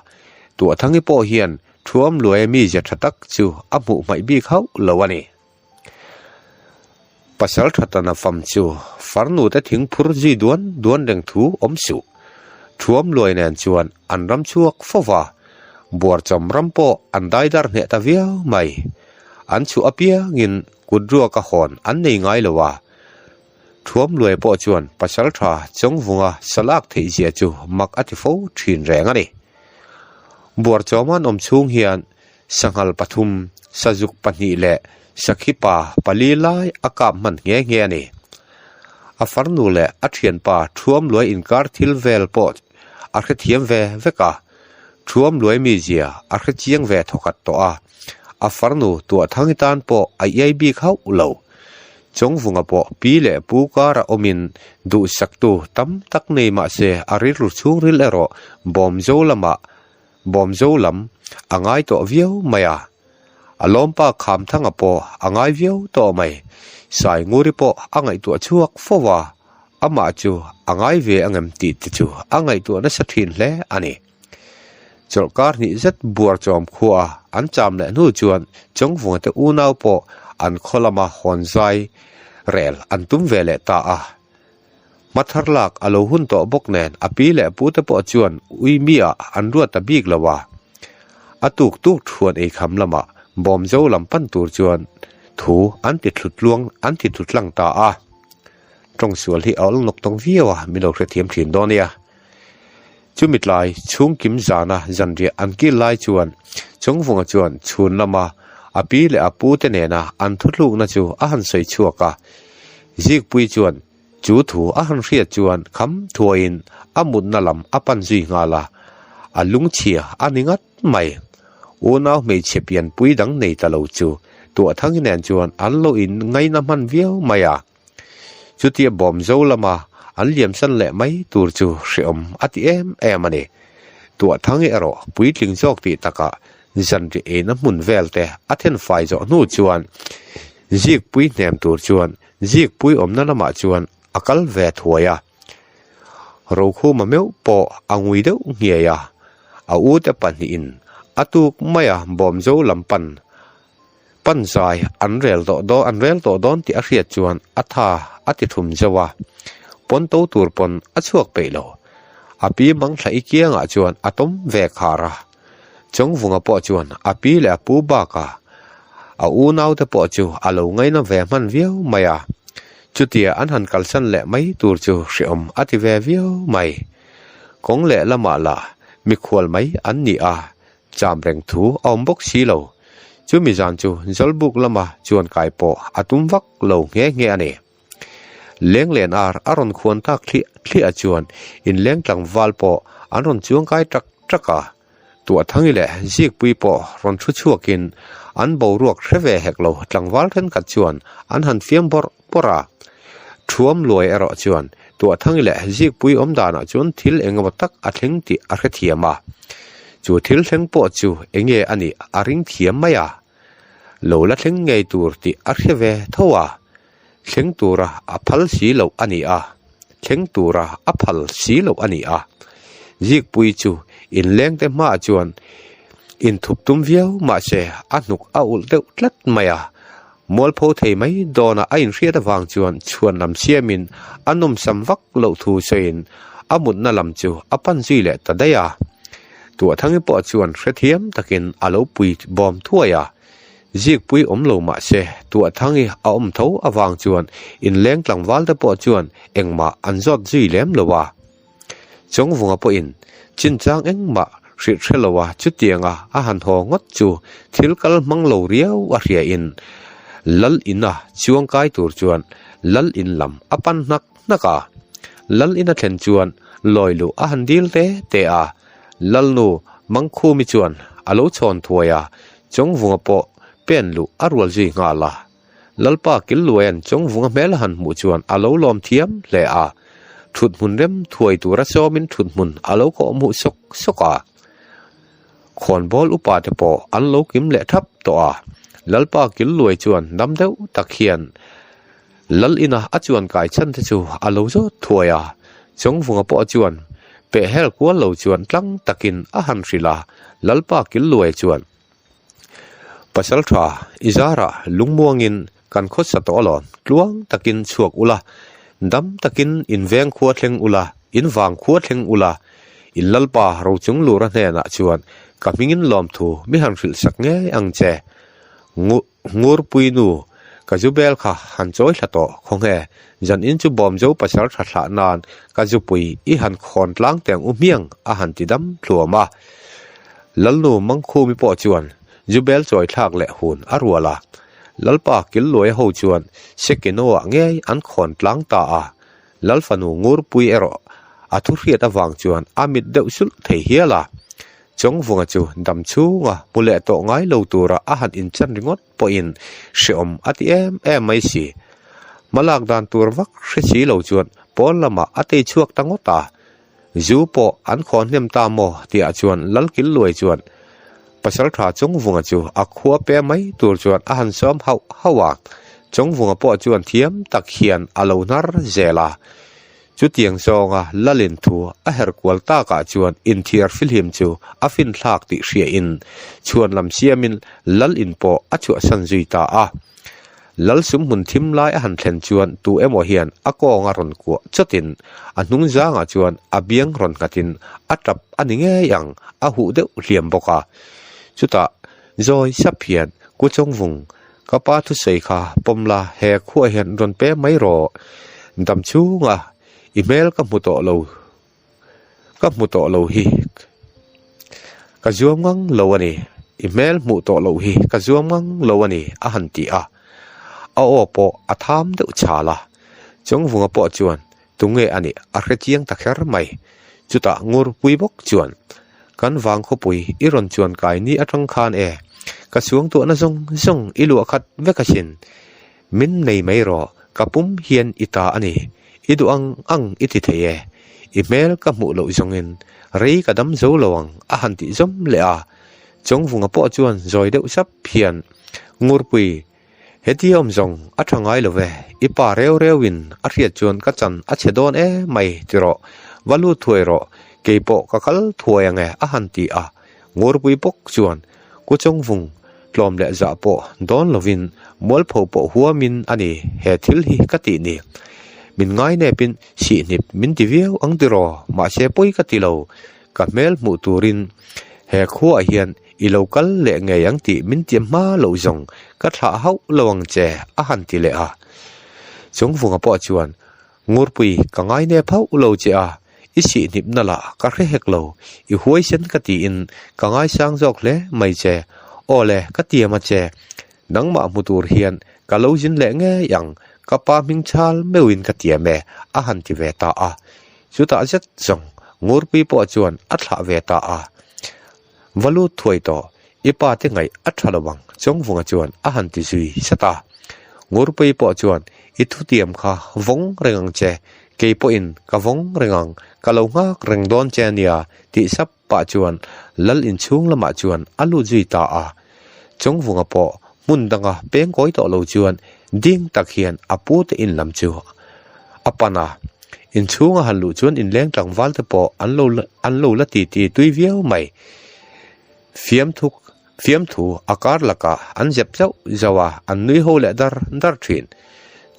Tuahthangi pawh hian Thuamluaia mizia tha tak chu a hmuh hmaih bik hauh lo a ni. Pasal thatana fam chu farnute thing phur zui duan duan reng thu awm suh. Thuamluai nen chuan an ram chhuak fo va, buarchawm ram pawh an daidar hneh ta viau mai. An chhuah apiangin kut ruaka hawn an nei ngai lo a, Thuamluai pawh chuan pasal tha Chawngvunga salak theih zia chu mak a ti fo thin reng a ni. Buarchawman awm chhung hian sanghal pathum, sazuk pahnih leh sakhi pa pali lai a kap hman nghe nghe a ni. A farnu leh a thianpa Thuamluai inkar thil vel pawh a hrethiam ve vek a, Thuamluai mizia a hrechiang ve thawkhat tawh a, a farnu Tuahthangi tan pawh a iai bik hauh lo. Chawngvunga pawh pi leh pu kara awmin duhsaktu tam tak nei mah se a rilru chhungril erawh Bawmzo lamah Bawmzo lam a ngai tawh viau mai a. A lawmpa Khamthanga pawh a ngai viau tawh mai. Sainguri pawh a ngaihtuah chhuak fo a. Amah chu a ngai ve angem tih te chu a ngaihtuah nasa thin hle a ni. Chawlhkar hnih zet buar chawm khua an cham leh hnu chuan Chawngvunga te unau pawh an khaw lama hawn zai rel an tum ve leh ta a. Hmathar lak a lo hun tawh bawk nen a pi leh pu te pawh chuan ui mi ah an ruat ta bik lo a. A tuk tuk thuan eikham lamah Bawmzo lam pan tur chuan thu an ti thlut tluang an ti thlu tlang ta a. Tawngsual hi a awl nawk tawng viau a, min lo hrethiam thin dawn nia. Chumi tlai chhungkim zana zanriah an kil lai chuan Chawngvunga chuan chhun lama a pi leh a pu te nena an thuthlukna chu a han sawi chhuak a. Zikpui chuan chu thu a han hriat chuan kham thuaiin a mutna lam a pan zui nghal a, a lungchhia a ni ngat mai. Unau hmeichhe pianpui dang nei ta lo chu Tuahthangi nen chuan an lo in ngaina hman viau mai a. Chutia bawm zo lama an liamsan leh mai tur chu hreawm a ti em em a ni. Tuahthangi erawh puitling zawk tih takah zanriah eina hmun vel te a then fai zawh hnu chuan zikpui hnem tur chuan zikpui awmna lamah chuan a kal ve thuai a. Rokhuma meuh pawh a ngui deuh nghiai a, a ute pahnihin a tuk maia bawm zo lam pan Pan zai an rel tawh dawn an rel tawh dawn tih a hriat chuan a tha a ti thum zauh a, pawn to tur pawn a chhuak peih lo. A pi mang thla i kiangah chuan a tawm ve khar a, Chawngvunga pawh chuan a pi leh a pu bakah a unaute pawh chu a lo ngaina ve hman viau mai a, chutia an han kalsan leh mai tur chu hreawm a ti ve viau mai. Kawng leh lamah lah mikhual mai an ni a, Cham reng thu a awm bawk si lo. Chumi zan chu Zawlbuk lama chuan kai pawh a tum vak lo nghe nghe a ni. Lenglen ar a rawn khuan tak thliah thliah chuan inleng tlangval pawh an rawn chuang kai ṭak ṭak a. Tuahthangi leh Zikpui pawh rawn thu chhuakin an boruak hre ve hek lo tlangval thenkhat chuan an han fiam bawrh bawrh a. Thuam luai erawh chuan Tuahthangi leh Zikpui awm danah chuan thil eng emaw tak a thleng tih a hrethiam a. Chu thil thleng pawh chu eng nge a nih a ring thiam mai a. Lo la thleng ngei tur tih a hre ve tho a. Thleng tura a phal si loh a ni a. Thleng tura a phal si loh a ni a. Zikpui chu inlengte hmaah chuan inthup tum viau mahse a hnuk a ulh deuh tlat mai a. Mualpho thei mai dawna a inhriat avang chuan chhuan lam siamin a nawmsam vak loh thu sawiin a mutna lam chu a pan zui leh ta daih a. Tuahthangi pawh chuan hrethiam takin a lo pui bawm thuai a. Zikpui awm lo mah se Tuahthangi a awm tho avang chuan inleng tlangval te pawh chuan engmah an zawt zui lem lo a. Chawngvunga pawhin chinchang engmah hrilh hre lo a, chutianga a han haw ngawt chu thil kal hmang lo riau a hriain Lal ina chuang kai tur chuan Lal in lam a pan hnak hnak a. Lal ina thlen chuan lawi luh a han dil te te a, Lalnu Mangkhumi chuan a lo chhawn thuai a, Chawngvunga pawh pen luh a rual zui nghal a. Lalpa Killuaia'n Chawngvunga hmel a han hmuh chuan a lo lawm thiam hle a, thuthmun rem thuai tura sawmin thuthmun a lo kawh hmuh sawk sawk a. Khawnbawl upa te pawh an lo kim leh thap tawh a, Lalpa Killuai chuan dam deuh tak hian Lal ina a chuan kai chhan te chu a lo zawt thuai a, Chawngvunga pawh chuan pehhel kual lo chuan tlang takin a han hrilh a, Lalpa Killuai chuan Pasal tha, i zarah lungmuangin kan khawsa tawh alawm, tluang takin chhuak ula, dam takin in veng khua thleng ula, in vang khua thleng ula, in Lalpa Rochung Lura hnenah chuan ka hmingin lawmthu mi han hrilh sak ngei ang che. Ngurpui nu, ka zu bel kha han chawi thla tawh khawnge, zan in chu bawmzo pasal tha thlah nan ka zupui i han khawn tlang teng u hmiang a han ti dam thluam a. Lalnu Mangkhumi pawh chuan zu bel chawi thlak leh hun a rual a, Lalpa Killuaia ho chuan Sekinoah ngei an khawn tlang ta a, Lalfanu Ngurpui erawh a thu hriat avang chuan a mit deuh sulh thei hial a. Chawngvunga chu dam chhunga hmu leh tawh ngai lo tura a han inchan ringawt pawhin hreawm a ti em em mai si. Hmalak dan tur vak hre si lo chuan pawn lamah a tei chhuak ta ngawt a. Zu pawh an khawn hnem ta maw tihah chuan Lalkilluai chuan Pasaltha Chawngvunga chu a khua pe mai tur chuan a han sawm hauh hauh a. Chawngvunga pawh chuan thiam tak hian a lo hnar zel a. Chutiang zawnga Lalin thu a her kual takah chuan inthiar fihlim chu a finthlak tih hriain chhuan lam siamin Lalin pawh a chhuahsan zui ta a. Lal sum hmun thim lai a han thlen chuan tu emaw hian a kawnga rawn kuah chawtin a hnung zangah chuan a biang rawn nghatin a tap a ni ngei ang a huh deuh hliam bawk a. Chutah zawi sap hian Kuchawngvung Ka pa thusawi kha pawm la, he khuah hian rawn pe mai rawh. Dam chhunga i hmel ka hmu tawh lo, ka hmu tawh lo hi ka zuam ngang lo a ni, i hmel hmuh tawh loh hi ka zuam ngang lo a ni a han ti a. A aw pawh a tham deuh chhal a, Chawngvunga pawh chuan Tunge a nih a hre chiang ta kher mai. Chutah Ngurpui bawk chuan, Kan vang khawpui i rawn chuan kai ni atang khan e, ka suangtuahna zawng zawng i luah khat vek asin. Min nei mai rawh, ka pum hian i ta a ni. I duh ang ang i ti thei e. I hmel ka hmuh loh zawngin rei ka dam zo lo ang a han tih zawm leh a. Chawngvunga pawh chuan zawi deuh sap hian, Ngurpui, Hetia awm zawng a tha ngai lo ve, i pa reu reuin a hriat chuan ka chan a chhe dawn em mai ti rawh, va lut thuai rawh, kei pawh ka kal thuai ang e a han ti a, Ngurpui bawk chuan Kuchawngvung tlawm leh zah pawh dawn lovin mualpho pawh huamin a ni he thil hi ka tih ni. Min ngainepin sihhnip min ti viau ang tiraw, mahse pawi ka ti lo, ka hmel hmuh turin he khuaah hian I lo kal leh ngei ang tih min ti hma loh zawng ka thlah hauh lo ang che a han ti leh a. Chungvunga pawh chuan, Ngurpui ka ngainep hauh lo che a, i sihhnipna lah ka hre hek lo, i huaisen ka tiin ka ngaisang zawk hle mai che, aw le ka tiam a che, nangmah hmu tur hian ka lo zin leh ngei ang, ka pa hming chhal meuhin ka tiam e a han ti ve ta a. Chutah zet zawng Ngurpui pawh chuan a thlah ve ta a. Va lut thuai tawh, i pa te ngaih a tha lo ang Chawngvunga chuan a han ti zui sat a. Ngurpui pawh chuan i thutiam kha vawng reng ang che, kei pawhin ka vawng reng ang, ka lo nghak reng dawn che a nia tih sap pah chuan lal inchhung lamah chuan a lut zui ta a. Chawngvunga pawh hmun danga peng kawi tawh lo chuan ding tak hian a pu te in lam chu a pan a. Inchhunga han luh chuan inleng tlangval te pawh an lo an lo la ti ti tui viau mai. Fiamthu fiamthu a kar lakah an zep zauh zauh a, an nui ho leh dar dar thin.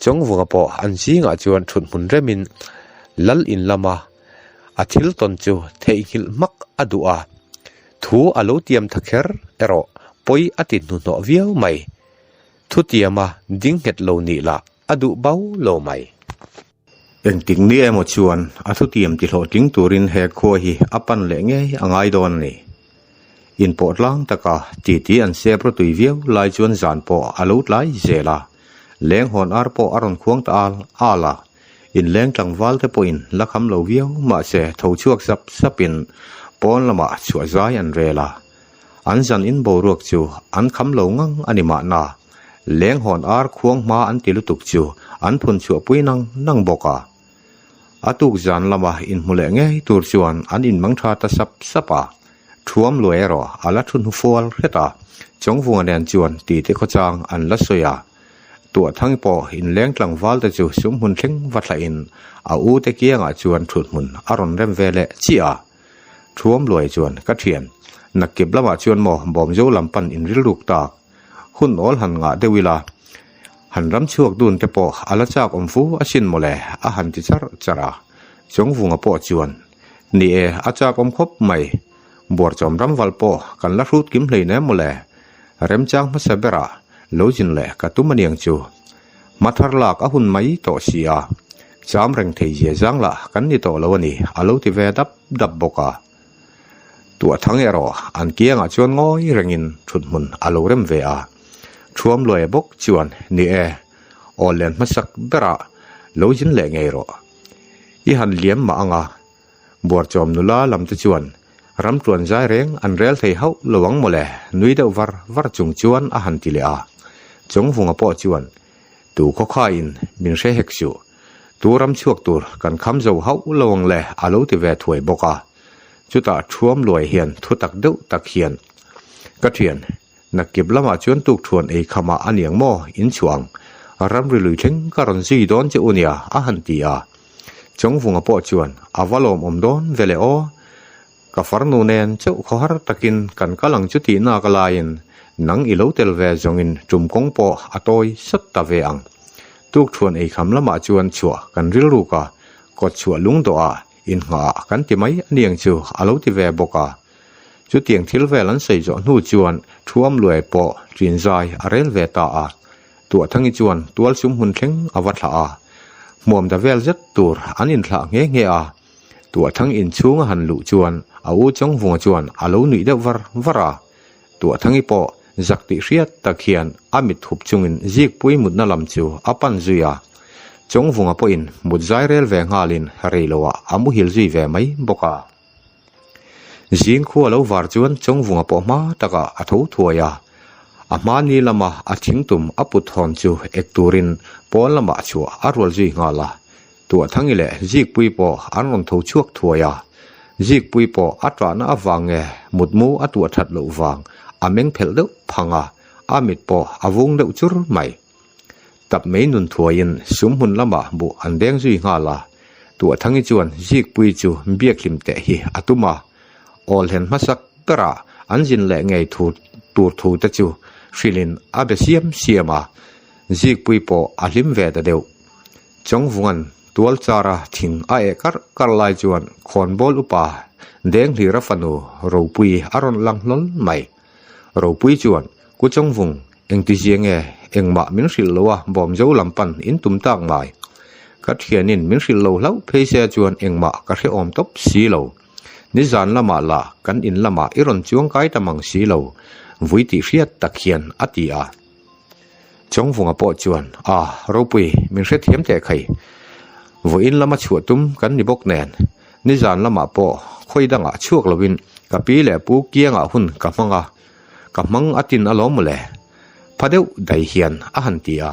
Chawngvunga pawh an zingah chuan thut hmun remin lal in lama a thil tawn chu theihnghilh hmak a duh a, thu a lo tiam tha kher erawh pawi a ti hnuhnawh viau mai. Thutiama ding nghet lo nih lah a duh bau lo mai. Engtik ni emaw chuan a thutiam tihlawhtling turin he khua hi a pan leh ngei a ngai dawn a ni. Inpawh tlang taka titi an sep rawtui viau lai chuan zan pawh a lo tlai zel a, leng hawn ar pawh a rawn khuang ta al al a, inleng tlangval te pawhin la kham lo viau mahse tho chhuak sap sapin pawn lamah chhuah zai an rel a. An zan in boruak chu an kham lo ngang a ni mahna, leng hawn ar khuang hma an ti lutuk chu an phun chhuah pui nang nang bawk a. A tuk zan lama inhmu leh ngei tur chuan an inmang tha ta sap sap a, thuam luai erawh a la thu hnufual hret a, Chawngvunga nen chuan titi khawchang an la sawi a. Tuahthang pawh inleng tlangval te chu sumhmun thleng va thlahin a u te kiangah chuan thuthmun a rawn rem ve leh chiah a. Thuam luai chuan ka thian. Nakkip lamah chuan maw Bawmzo lam pan in rilruk tak. Hun awl han ngah deuh ila. Han ram chhuak dun te pawh a la chak awm fu asin mawle a han ti charh charh a. Chawngvunga pawh chuan, Ni e, a chak awm khawp mai. Buarchawm ramval pawh kan la hrut kim hlei nem mawle. Remchang hmasa berah lo zin leh ka tum aniang chu. Hmathar lak a hun mai tawh si a, cham reng thei zia zang lah kan ni tawh lo a ni, a lo ti ve dap dap bawk a. Tuahthang erawh an kiangah chuan ngawi rengin thuthmun a lo rem ve a. Thuam luaia bawk chuan, Ni e, aw len hmasak berah lo zin leh ngei rawh. I han liam mah ang a, Buarchawm nula lam te chuan ramtuan zai reng an rel thei hauh lo ang mawle, nui deuh var var chung chuan a han ti leh a. Chawngvunga pawh chuan, Tu khawkhaiin min hre hek suh, tu ram chhuak tur kan kham zo hauh lo ang le a lo ti ve thuai bawk a. Chutah Thuam luai hian thu tak deuh tak hian, Ka thian, Nakkip lamah chuan tukthuan ei khamah a niang maw in chhuah ang, ramri lui thleng ka rawn zui dawn che u nia a han ti a. Chawngvunga pawh chuan a va lawmawm dawn ve le aw. Ka farnu nen chauh khawhar takin kan kal ang chu tih nak laiin nang i lo tel ve zawngin tum kawng pawh a tawi sat ta ve ang. Tukṭhuan eikham lamah chuan chhuah kan rilruk a, kawt chhuah lungdawhah inngah kan ti mai a niang chu a lo ti ve bawk a. Chutiang thil vel an sawi zawh hnu chuan Thuam Luai pawh ṭinzai a rel ve ta a. Tuahthangi chuan tual sum hmun thleng a va thlah a, hmuam da vel zet tur an inthlah nghe nghe a. Tuahthang inchhung a han luh chuan a u Chawngvunga chuan a lo nuih deuh var var a. Tuahthangi pawh zak tih hriat tak hian a mit hup chungin Zikpui mutna lam chu a pan zui a. Chawngvunga pawhin mut zai rel ve nghalin rei loah a muhil zui ve mai bawk a. Zing khua lo var chuan Chawngvunga pawh hma takah a tho thuai a. A hmani lama a thingtum a put hawn chu ek turin pawn lamah chhuah a rual zui nghal a. Tuahthangi leh Zikpui pawh an rawn tho chhuak thuai a, Zikpui pawh a ṭahna avang nge mutmu a tuah ṭhat loh vang a meng phelh deuh phang a, a mit pawh a vung deuh chur mai. Tap mei nun thuaiin sum hmun lamah buh an deng zui nghal a, Tuahthangi chuan Zikpui chu biak hlim teh hi a tum a, awl hen hmasak berah an zin leh ngei thu tur thu te chu hrilhin a be siam siam a, Zikpui pawh a hlim ve ta deuh. Chawngvunga'n tual chara thing a eh karh karh lai chuan khawnbawl upa Denghlira fanu Ropui a rawn lang hlawl mai. Ropui chuan, Ku Chawngvung, engtizia nge engmah min hrilh lo a bawmzo lam pan in tum tak mai. Ka thianin min hrilh lo hlauh phei se chuan engmah ka hrehawm tawp si lo. Nizan lamah lah kan in lamah i rawn chuang kai ta mang si lo, vui tih hriat tak hian a ti a. Chawngvunga pawh chuan, A, ropui, min hrethiam teh khai. Vawiin lama chhuah tum kan ni bawk nen, nizan lamah pawh khawi dangah chhuak lovin ka pi leh pu kiangah hun ka hmang a, ka hmang a tin alawm mawle. Pha deuh dai hian a han ti a.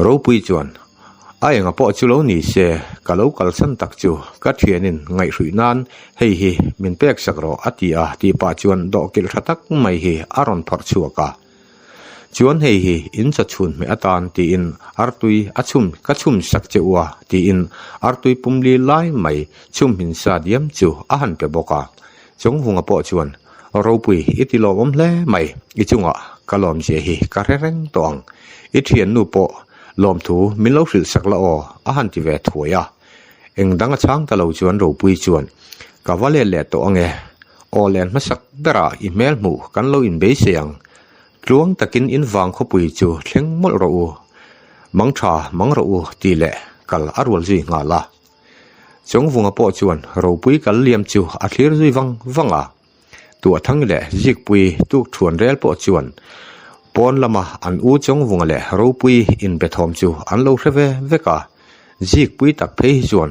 Ropui chuan, A enga pawh chu lo ni se, ka lo kalsan tak chu ka thianin ngaihhruih nan hei hi min pek sak rawh a ti a tih pah chuan dawhkilh tha tak mai hi a rawn phawrh chhuak a. Chuan hei hi in chawchhun hmeh atan tiin artui a chhum ka chhum sak che u a tiin artui pumli lai mai chhum hmin sa diam chu a han pe bawk a. Chawngvunga pawh chuan, Ropui, i ti lawmawm hle mai, i chungah ka lawmzia hi ka hre reng tawh ang. I thiannu pawh lawmthu min lo hrilh sak la aw, a han ti ve thuai a. Eng dang a chhang ta lo chuan Ropui chuan, Ka va let leh tawh ange, aw len hmasak berah i hmel hmuh kan lo inbeisei ang. Tluang takin in vang khawpui chu thleng mawlh rawh u, mang tha mang rawh u tih leh kal a rual zui nghal a. Chawngvunga pawh chuan ropui kal liam chu a thlir zui vang vang a, Tuahthang leh Zikpui tuk thuan rel pawh chuan pawn lama an u Chawngvunga leh Ropui inbe thawm chu an lo hre ve vek a, Zikpui tak phei hi chuan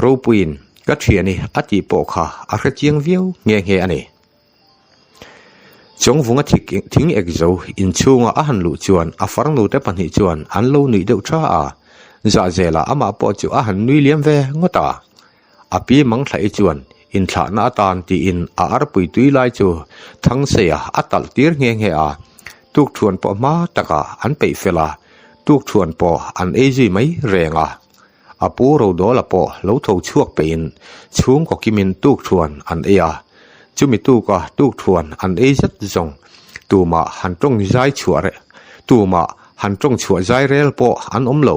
Ropuiin ka thiani a tih pawh kha a hre chiang viau nghe nghe a ni. Chawngvunga thing ek zo inchhunga a han luh chuan a farnute pahnih chuan an lo nuih deuh tha a, zahzelah amah pawh chu a han nui liam ve ngawt a. A pi Mangthla'i chuan inthlahna atan tiin a arpui tui lai chu Thangseia a talh tir nghe nghe a, tukthuan pawh hma takah an peih fel a, tukthuan pawh an ei zui mai reng a. A pu Rodawla pawh lo tho chhuak peihin chhungkaw kimin tukthuan an ei a, chumi tuka tukthuan an ei zet zawng tumah han tawng zai chhuah reh tumah han tawng chhuah zai rel pawh an awm lo.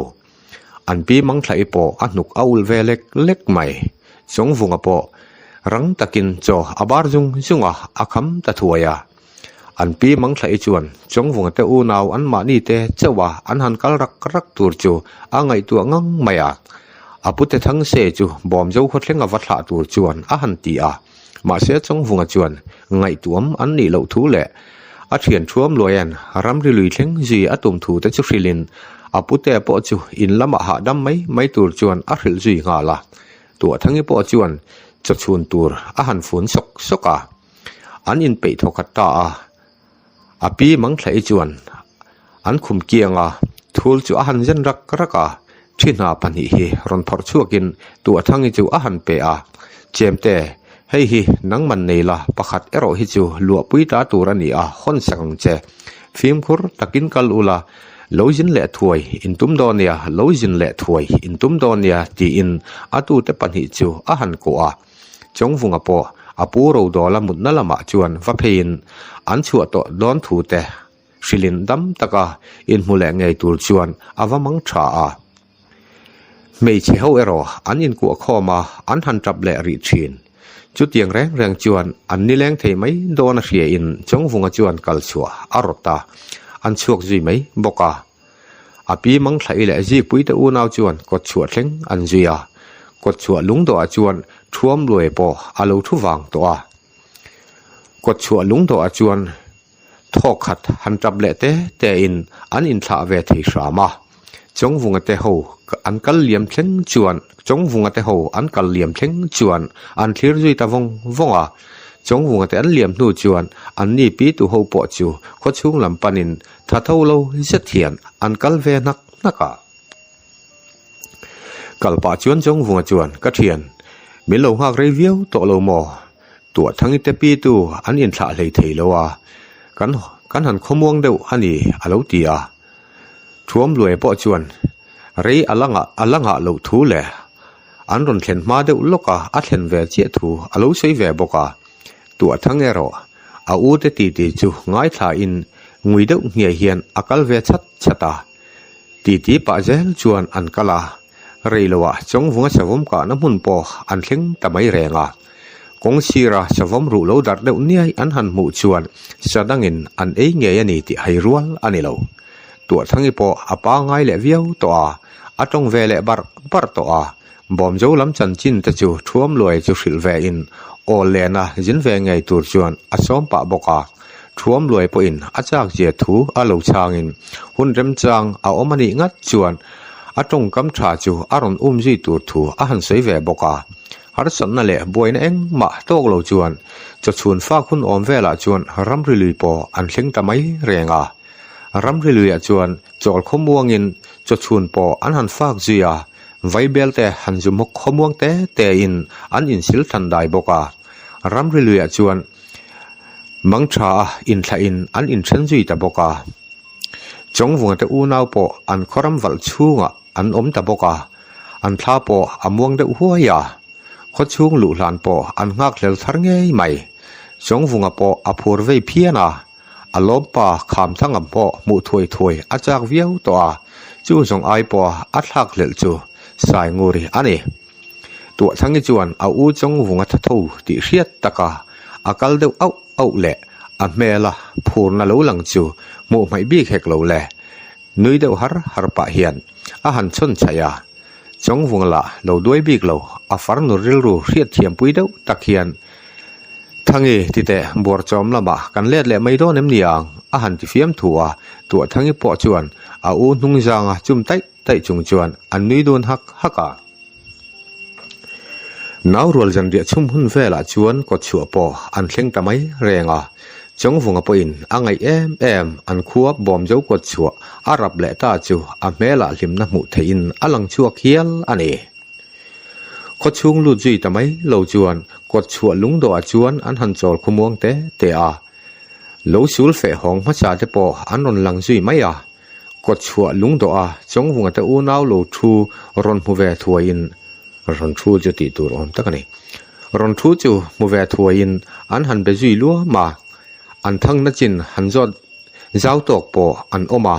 An pi Mangthla'i pawh a hnuk a ulh ve lek lek mai. Chawngvunga pawh rang takin chaw a bar zung zung a, a kham ta thuai a. An pi Mangthla'i chuan Chawngvunga te unau an mahni te chauh a an han kal rak rak tur chu a ngaihtuah ngang mai a. A pute Thangse chu Bawmzo khawthleng a va thlah tur chuan a han ti a. Mahse Chawngvunga chuan ngaihtuam an nih loh thu leh a thian thuam luaian ramri lui thleng zui a tum thu te chu hrilhin a pute pawh chu in lamah hahdam mai mai tur chuan a hrilh zui nghal a. Tuahthangi pawh chuan chawchhun tur a han fun sawk sawk a. An inpeih thawkhat ta a, a pi Mangthla'i chuan an khum kiang a, thul chu a han zen rak rak a, thi hna pahnih hi rawn phawrh chhuakin Tuahthangi chu a han pe a, Chemte, hei hi nangman nei la, pakhat erawh hi chu luahpui ta tur a ni a, hawn sak ang che. Fimkhur takin kal ula. Lo zin leh thuai in tum dawn nia, lo zin leh thuai in tum dawn nia, tiin a tute pahnih chu a han kuah a. Chawngvunga pawh a pu Rodawla mutna lamah chuan va pheiin an chhuah tawh dawn thu te hrilhin dam taka inhmu leh ngei tur chuan a va mang tha a. Hmeichhe ho erawh an inkuah khawm a, an han tap leh rih thin. Chutiang reng reng chuan an nileng thei mai dawn a hriain Chawngvunga chuan kal chhuah a rawt a, an chhuak zui mai bawk a. A pi Mangthla'i leh Zikpuite unau chuan kawtchhuah thleng an zui a, kawtchhuah lungdawhah chuan Thuamluai pawh a lo thu vang tawh a. Kawtchhuah lungdawhah chuan Thawk khat han tap leh te te in an inthlah ve thei hram a. Chawngvunga te ho an kal liam thleng chuan Chawngvunga te ho an kal liam thleng chuan an thlir zui ta vawng vawng a. Chawngvunga te an liam hnu chuan an ni pi tu ho pawh chu khawchhung lam panin tha tho lo zet hian an kal ve hnak hnak a. Kal pah chuan Chawngvunga chuan ka thian min lo nghak rei viau tawh lo maw? Tuahthangi te pi tu an inthlah hlei thei lo a, kan kan han khawmuang deuh a ni a lo ti a. Thuamluai pawh chuan rei a la ngah a la ngah loh thu leh an rawn thlen hma deuh lawk a, a thlen ve chiah thu a lo sawi ve bawk a. Tuahthang erawh a u te titi chu ngaithla in ngui deuh nghiai hian a kal ve chhat chhat a. Titi pah zel chuan an kal a. Rei loah Chawngvunga savawm kahna hmun pawh an thleng ta mai reng a. Kawng sira savawm ruh lo darh deuh niai an han hmuh chuan sa dangin an ei ngei a ni tih hai rual a ni lo. Tuahthangi pawh a pangai leh viau tawh a, a tawng ve leh barh barh tawh a. Bawmzo lam chanchin te chu Thuamluai chu hrilh ve in awl lena zin ve ngei tur chuan a sawm pah bawk a. Thuamluai pawhin a chak zia thu a lo changin hun remchang a awm a nih ngat chuan a tawngkam tha chu a rawn um zui tur thu a han sawi ve bawk a. Harsatna leh buaina engmah tawk lo chuan chawchhun fak hun awm velah chuan ramri lui pawh an thleng ta mai reng a. Ramri luiah chuan chawl khawmuangin chawchhun pawh an han fak zui a, vaibel te han zu hmawk khawmuang te tein an insil than dai bawk a. Ramri luiah chuan mang tha a inthlahin an inthen zui ta bawk a. Chawngvunga te unau pawh an khawram valh chhungah an awm ta bawk a, an thla pawh a muang deuh huai a, khawchhung luh hlan pawh an nghak hlel thar ngei mai. Chawngvunga pawh a phur vei phian a, a lawmpa Khamthanga pawh hmuh thuai thuai a chak viau tawh a, chu zawng ai pawha a thlak hlelh chu Sainguri a ni. Tuahthangi chuan a u Chawngvunga tha tho tih hriat taka a kal deuh auh auh leh a hmela phurna lo lang chu hmuh hmaih bik hek lo le. Nui deuh har har pah hian a han chhawn chhaih a, Chawngvunga lah lo duai bik lo, a farnu rilru hriat thiampui deuh tak hian Thangi titeh buarchawm lamah kan let leh mai dawn em ni ang a han ti fiam thu a, Tuahthangi pawh chuan a u hnung zanga chum taih taih chung chuan an nui dun hak hak a. Nau rual zanriah chhum hun velah chuan kawtchhuah pawh an thleng ta mai reng a, Chawngvunga pawhin a ngaih em em an khua bawmzo kawtchhuah a rap leh ta chu a hmelah hlimna hmuh theihin a lang chhuak hial a ni. Khawchhung lut zui ta mai lo chuan kawtchhuah lungdawhah chuan an han chawl khawmuang te te a. Lo sul feh hawng hmasa te pawh an rawn lang zui mai a, kawtchhuah lungdawh a Chawngvunga te unau lo thu rawn hmu ve thuaiin rawn thu chu tih tur awm tak a ni. Rawn thu chu hmu ve thuaiin an han be zui luam a, an thangna chin han zawt zau tawk pawh an awm a.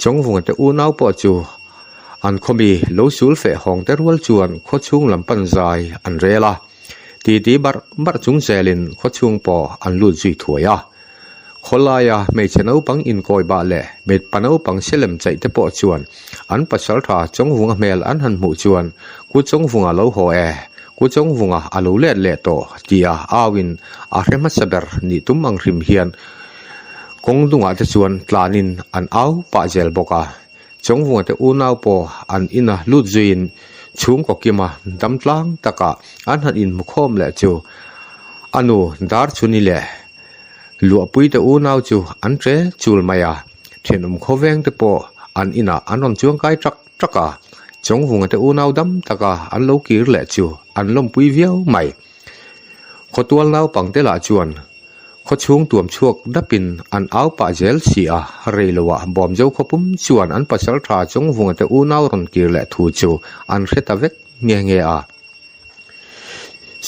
Chawngvunga te unau pawh chu an khawmi lo sul feh hawng te rual chuan khawchhung lam pan zai an rel a, titi barh barh chung zelin khawchhung pawh an lut zui thuai a. Khawlaia hmeichhe naupang inkawi bah leh mipa naupang selem chaih te pawh chuan an pasaltha Chawngvunga hmel an han hmuh chuan Ku Chawngvunga lo haw e, Ku Chawngvunga a lo let leh tawh tia auin a hre hmasa ber nih tum ang hrim hian Kawng dungah te chuan tlanin an au pah zel bawk a, Chawngvunga te unau pawh an ina lut zuiin chhungkaw kima dam tlang takah an han inhmukhawm leh chu a nu Darchhuni leh Luahpui te unau chu an ṭe chul mai a, thenawm khawveng te pawh an inah an rawn chuangkai ṭak ṭak a, Chawngvunga te unau dam taka an lo kir leh chu an lawmpui viau mai. Khawtual naupangte lah chuan. Khawchhung tuam chhuak dapin an au pah zel si a, rei loah Bawmzo khawpum chuan an pasaltha Chawngvunga te unau rawn kir leh thu chu an hre ta vek nghe nghe a.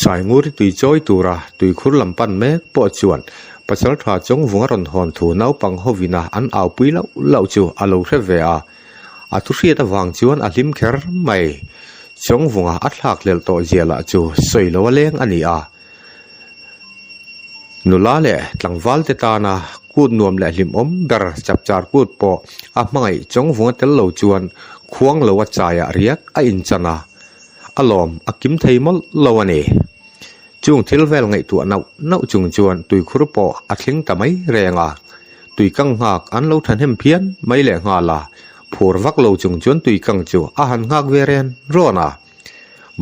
Sainguri tui chawi tura tuikhur lam pan mek pawh chuan pasaltha Chawngvunga rawn hawn thu naupang hovina an aupui lauh lauh chu a lo hre ve a, a thu hriat avang chuan a hlim kher mai. Chawngvunga a thlak hlelh tawh zia lah chu sawi lo a leng a ni a. Nula leh tlangval te tana kut nuam leh hlimawm ber chapchar kut pawh a hmangaih Chawngvunga tel lo chuan khuang lo a chaiah riak a inchan a, a lawm a kim thei mawlh lo a ni. Chung thil vel ngaihtuah nauh nauh chung chuan tuikhur pawh a thleng ta mai reng a, tuikang nghak an lo thahnem phian mai leh nghal a, phur vak lo chung chuan tuikang chu a han nghak ve ren rawn a.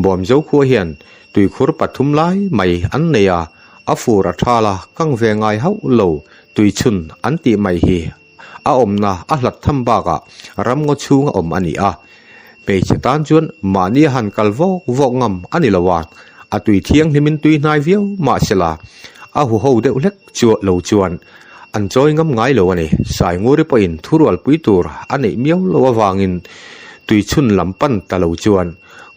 Bawmzo khua hian tuikhur pathum lai mai an nei a, a fur a thal a, kang ve ngai hauh lo tuichhun an tih mai hi a awmna a hlat tham bakah ramngaw chhung a awm a ni a. Hmeichhe tan chuan mahni a han kal vawk vawk ngam a ni lo a, a tui thianghlimin tui hnai viau mahsela a huho deuh hlek chu lo chuan an chawi ngam ngai lo a ni. Sainguri pawhin thurualpui tur a neih miau lo avangin tuichhun lam pan ta lo chuan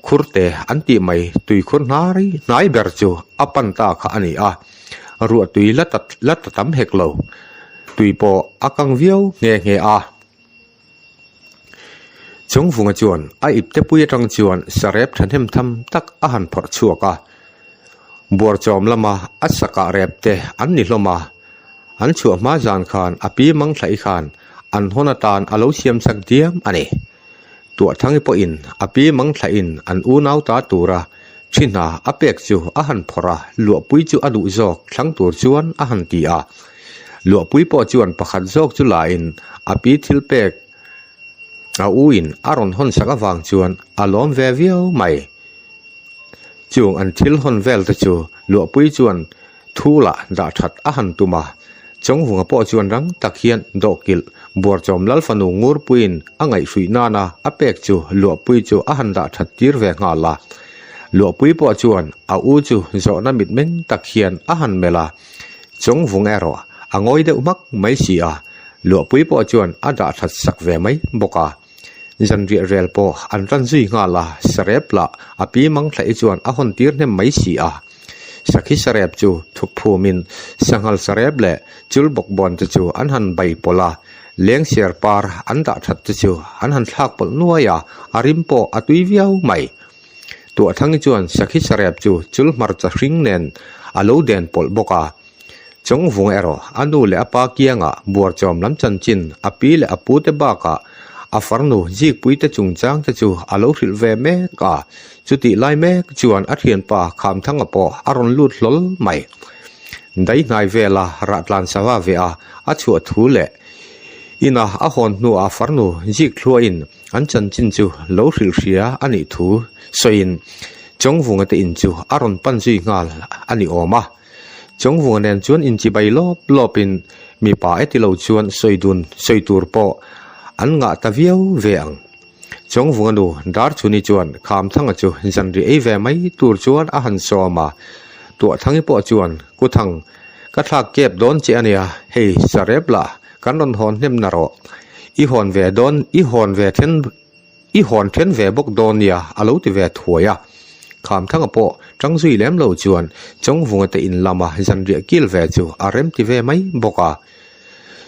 khurte an tih mai tuikhur hnai hnai ber chu a pan ta kha a ni a, ruahtui la ta la ta tam hek lo. Tui pawh a kang viau nghe nghe a. Chawngvunga chuan a ipte pui atang chuan sarep thahnem tham tak a han phawrh chhuak a. Buarchawm lama a sakah rep te an ni hlawm a. An chhuah hma zan khan a pi Mangthlai khan an hawn atan a lo siam chak diam a ni. Tuahthangi pawhin a pi Mangthlaiin an unau ta tura thi hna a pek chu a han phawrh a, luahpui chu a duh zawk thlang tur chuan a han ti a. Luahpui pawh chuan pakhat zawk chu lain a pi thil pek a uin a rawn hawn sak avang chuan a lawm ve viau mai. Chung an thil hawn vel te chu Luahpui chuan thu lah dah that a han tum a, Chawngvunga pawh chuan rang tak hian dawhkilh Buarchawm Lalfanu Ngurpuiin a ngaihhruih nana a pek chu Luahpui chu a han dah that tir ve nghal a. Luahpui pawh chuan a u chu zawhna mitmeng tak hian a han melh a, Chawngvung erawh a ngawi deuh hmak mai si a, Luahpui pawh chuan a dah that sak ve mai bawk a. Zanriah rel pawh an tan zui nghal a, sarep lah a pi mang thlaih chuan a hawn tir hnem mai si a. Sakhi sarep chu thup phumin sanghal sarep leh chul bawkbawn te chu an han bai pawlh a, lengsiar par an dah that te chu an han thlak pawlh nuai a, a rim pawh a tui viau mai. Tuahthangi chuan sakhi sarep chu chul hmarcha hring nen a lo den pawlh bawk a. Chawngvung erawh a nu leh a pa kiangah buarchawm lam chanchin a pi leh a pute bakah a farnu Zikpuite chungchang te chu a lo hrilh ve mek a, chutih lai mek chuan a thianpa Khamthanga pawh a rawn lut hlawl mai. Daihnai vela rahtlan sava ve a a chhuah thu leh ina a hawn hnuah a farnu Zikthlua-in An chanchin chu lo hrilh hria a nih thu sawiin Chawngvunga te in chu a rawn pan zui nghal a ni awm a. Chawngvunga nen chuan inchibai lawp lawpin mipa e ti lo chuan sawi dun sawi tur pawh an ngah ta viau ve ang. Chawngvunga nu Darchhuni chuan Khamthanga chu zanri ei ve mai tur chuan a han sawm a. Tuahthangi pawh chuan Kuthang ka thlak kep dawn che a nia, hei sarep lah Kan rawn hawn hnem na rawh. I hawn ve dawn, i hawn ve then, i hawn then ve bawk dawn nia, a lo ti ve thuai a. Khamthanga pawh tang zui lem lo chuan Chawngvunga te in lama zanriah kil ve chu a rem ti ve mai bawk a.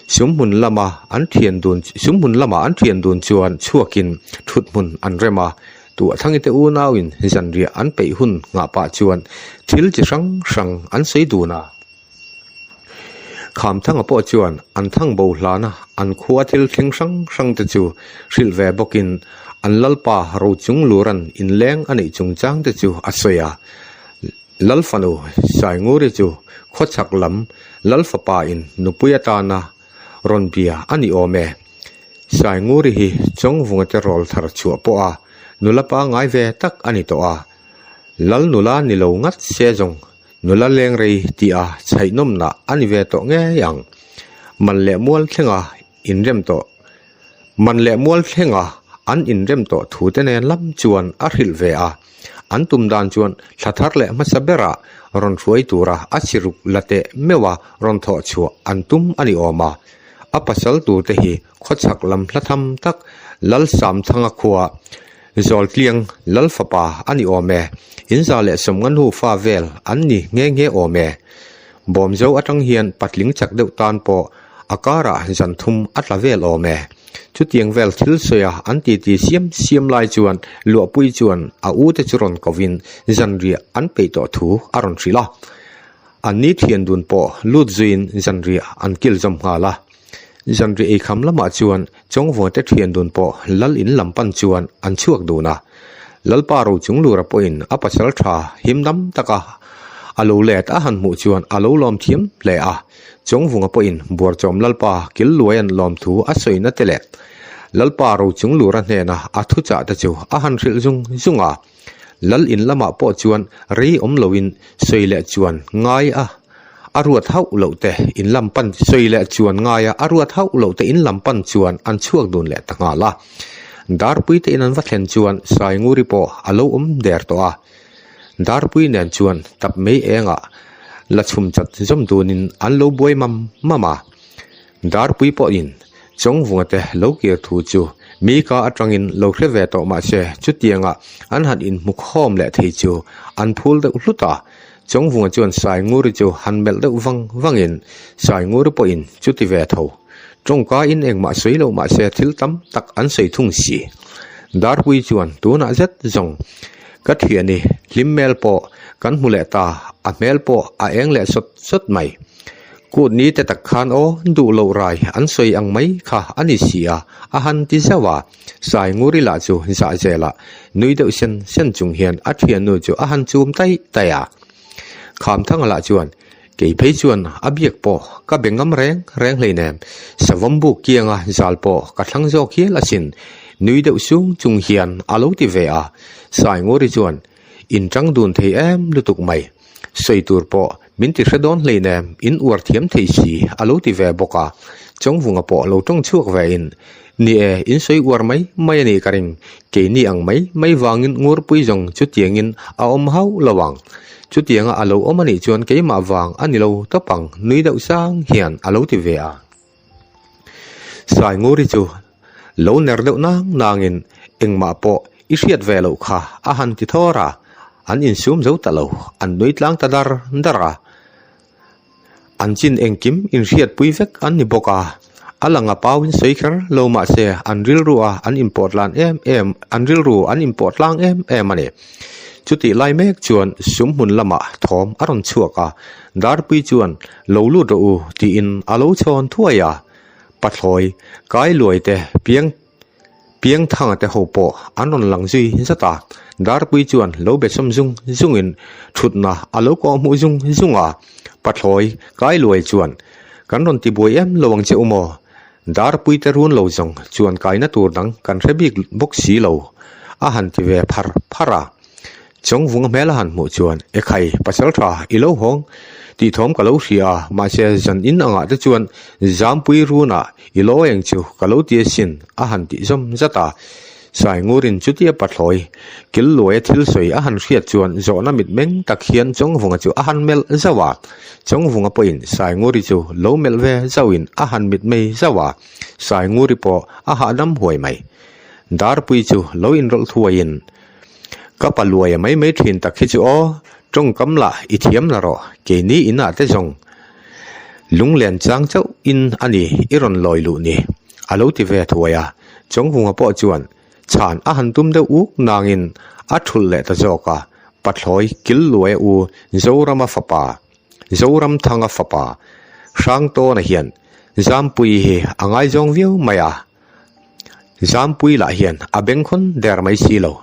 Sumhmun lama an thian dun, sumhmun lama an thian dun chuan chhuakin thuthmun an rem a. Tuahthangi te unauin zanriah an peih hun nghah pah chuan thil chi hrang hrang an sawi dun a. Khamthanga pawh chuan an thang bo hlana an khua thil thleng hrang hrang te chu hrilh ve bawkin an lalpa Rochung Luran inleng a neih chungchang te chu a sawi a. Lal fanu Sainguri chu khawchhak lam lal fapa in nupui atana rawn bia a ni awm e. Sainguri hi Chawngvunga te rawl thar chhuah pawh a nula pangngai ve tak a ni tawh a. Lal nula ni lo ngat se zawng Nula leng rei tih a chhaihnawmna a ni ve tawh ngei ang. Man leh mual thlenga inrem tawh Man leh mual thlenga an inrem tawh thu te nen lam chuan a hrilh ve a. An tum dan chuan thla thar leh hmasa berah rawn hruai tura a siruk la teh meuh a rawn thawh chhuah an tum a ni awm a. A pasal turte hi khawchhak lam hla tham tak Lalsamthanga khua Zawltliang Lal fapa a ni awm e. Inza leh sawmnga nufa vel an ni nghe nghe awm e. Bawmzo atang hian patling chak deuh tan pawh a karah zan thum a tla vel awm e. Chutiang vel thil sawi a an titi siam siam lai chuan Luahpui chuan a u te chu rawn kovin zanriah an peih tawh thu a rawn hrilh a. An ni thian dun pawh lut zuiin zanriah an kil zawm nghal a. Zanriah eikham lamah chuan Chawngvawte thian dun pawh Lal in lam pan chuan an chhuak dun a. Lalpa Rochunglura pawhin a pasal tha him dam taka a lo let a han hmuh chuan a lo lawm thiam hle a. Chawngvunga pawhin Buarchawm Lalpa kil luaian lawmthu a sawina te leh Lalpa Rochunglura hnena a thuchah te chu a han hrilh zung zung a. Lal in lamah pawh chuan rei awm loin sawi leh chuan ngai a a ruat hauh loh te in lam pan sawi leh chuan ngai a a ruat hauh loh te in lam pan chuan an chhuak dun leh ta nghal a. Darpui te in an va thlen chuan Sainguri pawh a lo awm der tawh a. Darpui nen chuan tap mei engah la chhum chat zawm dunin an lo buai mam mam a. Darpui pawhin Chawngvunga te lo kir thu chu mi ka atangin lo hre ve tawh mah se chutianga an han inhmu khawm leh thei chu an phul deuh hlut a. Chawngvunga chuan Sainguri chu han melh deuh vang vangin Sainguri pawhin chuti ve tho. Tawngka in engmah sawi loh mah se thil tam tak an sawi thung si. Darpui chuan tunah zet zawng ka thiani hlim hmel pawh kan hmu leh ta, a hmel pawh a eng leh sawt sawt mai. Kut ni te tak khan aw duh loh rai an sawi ang mai kha a ni si a, a han ti zauh a. Sainguri lah chu zah zelah nui deuh sen sen chung hian a thiannu chu a han chum taih taih a. Khamthanga lah chuan, Kei phei chuan a biak pawh ka be ngam reng reng hleinem, savawm buk kianga zal pawh ka thlang zawk hial asin, nui deuh sung chung hian a lo ti ve a. Sainguri chuan, In tang dun thei em lutuk mai. Sawi tur pawh min ti hre dawn hleinem, in uar thiam thei si a lo ti ve bawk a. Chawngvunga pawh lo tawng chhuak ve in, Ni e, in sawi uar mai mai a nih ka ring. Keini ang mai mai vangin Ngurpui zawng chutiangin a awm hauh lo ang. Chutianga a lo awm a nih chuan keimah vang a ni lo tawp ang, nui deuh sang hian a lo ti ve a. Sainguri chu lo ner deuh nang nangin engmah pawh i hriat ve loh kha a han ti thawr a, an insum zo ta lo, an nui tlang ta dar dar a. An chin engkim inhriatpui vek an ni bawk a, a lang a pauin sawi kher lo mah se an rilru a an inpawh tlan em em an rilru an inpawh tlang em em a ni. Chutih lai mek chuan sum hmun lamah thawm a rawn chhuak a, Darpui chuan Lo lut rawh u tiin a lo chhawn thuai a, Pathlawi, Kailuai te, Piang Piangthanga te ho pawh an rawn lang zui zat a, Darpui chuan lo be sawm zung zungin thutna a lo kawh hmuh zung zung a, Pathlawi, Kailuai chuan Kan rawn tibuai em lo ang che u maw? Darpui te run lo zawng chuan kaina tur dang kan hre bik bawk si lo a han ti ve phar phar a. Chawngvunga hmel a han hmuh chuan, Ekhai, pasal tha, i lo hawng tih thawm ka lo hria a, mahse zan in angah te chuan Zampui runah i lo eng chu ka lo ti asin a han tih zawm zat a. Saingurin chutia pathlawi kil luaia thil sawi a han hriat chuan zawhna mitmeng tak hian Chawngvunga chu a han melh zauh a. Chawngvunga pawhin Sainguri chu lo melh ve zauhin a han mitmei zauh a, Sainguri pawh a hahdam huai mai. Darpui chu lo inrawlh thuaiin Ka pa luaia mai mai thin tak hi chu aw, tawngkam lah i thiam la rawh, keini inah te zawng lunglen chang chauh in a ni i rawn lawi luh ni, a lo ti ve thuai a. Chawngvunga pawh chuan chhan a han tum deuh uk nangin a thulh leh ta zawk a, Pathlawi kil luaia u Zorama fapa, Zoramthanga fapa Hrangtawna hian Zampuii hi a ngaizawng viau mai a. Zampui lah hian a bengkhawn der mai si lo.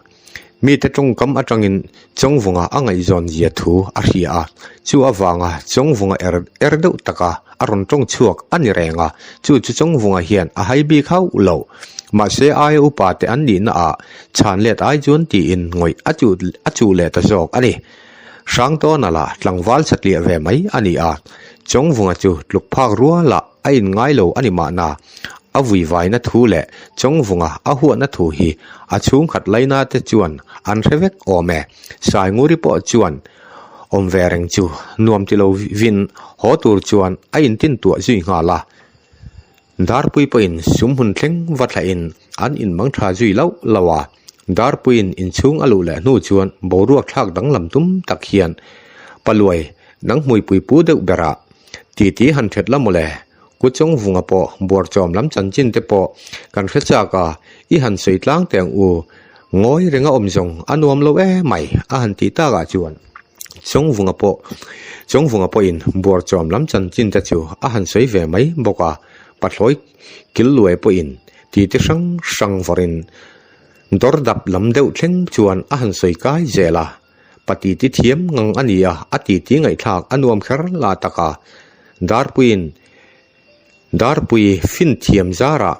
Mite tawngkam atangin Chawngvunga a ngaihzawn zia thu a hria a, chu avanga Chawngvunga er er deuh taka a rawn tawng chhuak a ni reng a, chu chu Chawngvunga hian a hai bik hauh lo. Mahse aia upa te an nihna ah chhan let ai chuan tiin ngawih a chu a chuh leh ta zawk a ni. Hrangtawna lah tlangval satliah ve mai a ni a, Chawngvunga chu tluk phak rualah a inngai lo a ni mahna. a vuivaina thu leh Chawngvunga a huatna thu hi a chhungkhat laina te chuan an hre vek awm e. Sainguri pawh chuan awm ve reng chu nuam ti lo vin haw tur chuan a intintuah zui nghal a. Darpui pawhin sum hun thleng va thlahin an inmang tha zui loh loh a. Darpuiin inchhung a luh leh hnu chuan boruak thlak danglam tum tak hian Paluai nang hmuipui pu deuh berah titi han that la mawle. Kuchawngvunga pawh buarchawm lam chanchin te pawh kan hre chak a, i han sawi tlang teh ang u. Ngawi renga awm zawng a nuam lo e mai a han tih takah chuan Chawngvunga pawh Chawngvunga pawhin buarchawm lam chanchin te chu a han sawi ve mai bawk a, pathlawi kil luai pawhin titi hrang hrang vawrin dawr dap lam deuh thleng chuan a han sawi kai zel a. Pa titi thiam ngang a ni a, a titi ngaihthlak a nuam kher la tak a. Darpuiin Darpui fin thiam zarah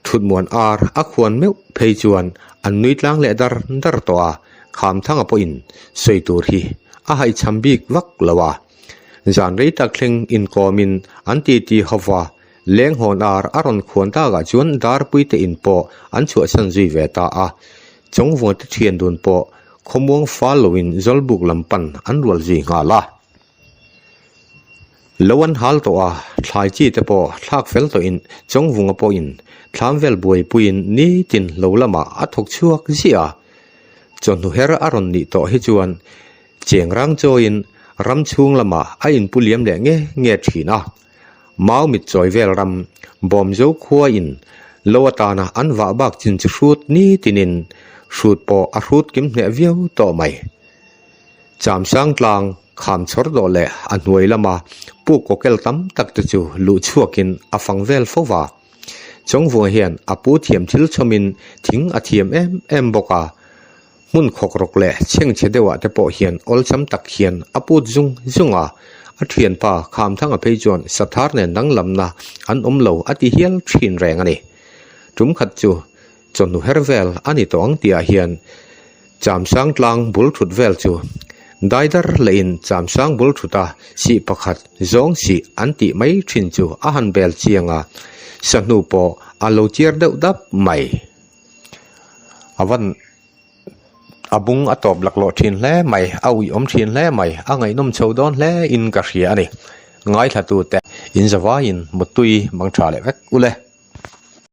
thutmuan ar a khuan meuh phei chuan an nui tlang leh dar dar tawh a, Khamthanga pawhin sawi tur hi a haihchham bik vak lo a. Zan rei tak thleng inkawmin an titi ho va, Lenghawn ar a rawn khuan takah chuan Darpui te in pawh an chhuahsan zui ve ta a. Chawngvunga te thian dun pawh khawmuang fal loin Zawlbuk lam pan an rual zui nghal a. Lo an hal tawh a, thlai chi te pawh thlak fel tawhin Chawngvunga pawhin thlam vel buaipuiin nitin lo lamah a thawk chhuak ziah a. Chawhnu her a rawn nih tawh hi chuan cheng rang chawiin ram chhung lamah a inpu liam leh nge nge thin a. Mau mit chawi vel ram Bawmzo khua in lo atana an vah bak chin chi hrut nitinin hrut pawh a hrut kim hneh viau tawh mai. Chamsang tlang kham chhawr dawh leh a hnuai lama puk kawkel tam tak te chu luh chhuakin a fang vel fo va. Chawngvunga hian a pu thiam thil chhawmin thing a thiam em em bawk a. Hmun khawk rawk leh chhengchhe deuhah te pawh hian awlsam tak hian a put zung zung a, a thianpa Khamthanga phei chuan Sathar nen danglamna an awm lo a ti hial thin reng a ni. Tum khat chu chawhnu her vel a ni tawh ang tihah hian Chamsang tlang bul thut vel chu daidar lehin Chamsang bul thuta sih pakhat zawng sih an tih mai thin chu a han bel chiang a, sahnu pawh a lo chiar deuh dap mai. A van a bung a tawp laklawh thin hle mai a uiawm thin hle mai a ngaihnawm chho dawn hle in ka hria a ni ngaithla tute in zavaiin mutui mang tha leh vek ule.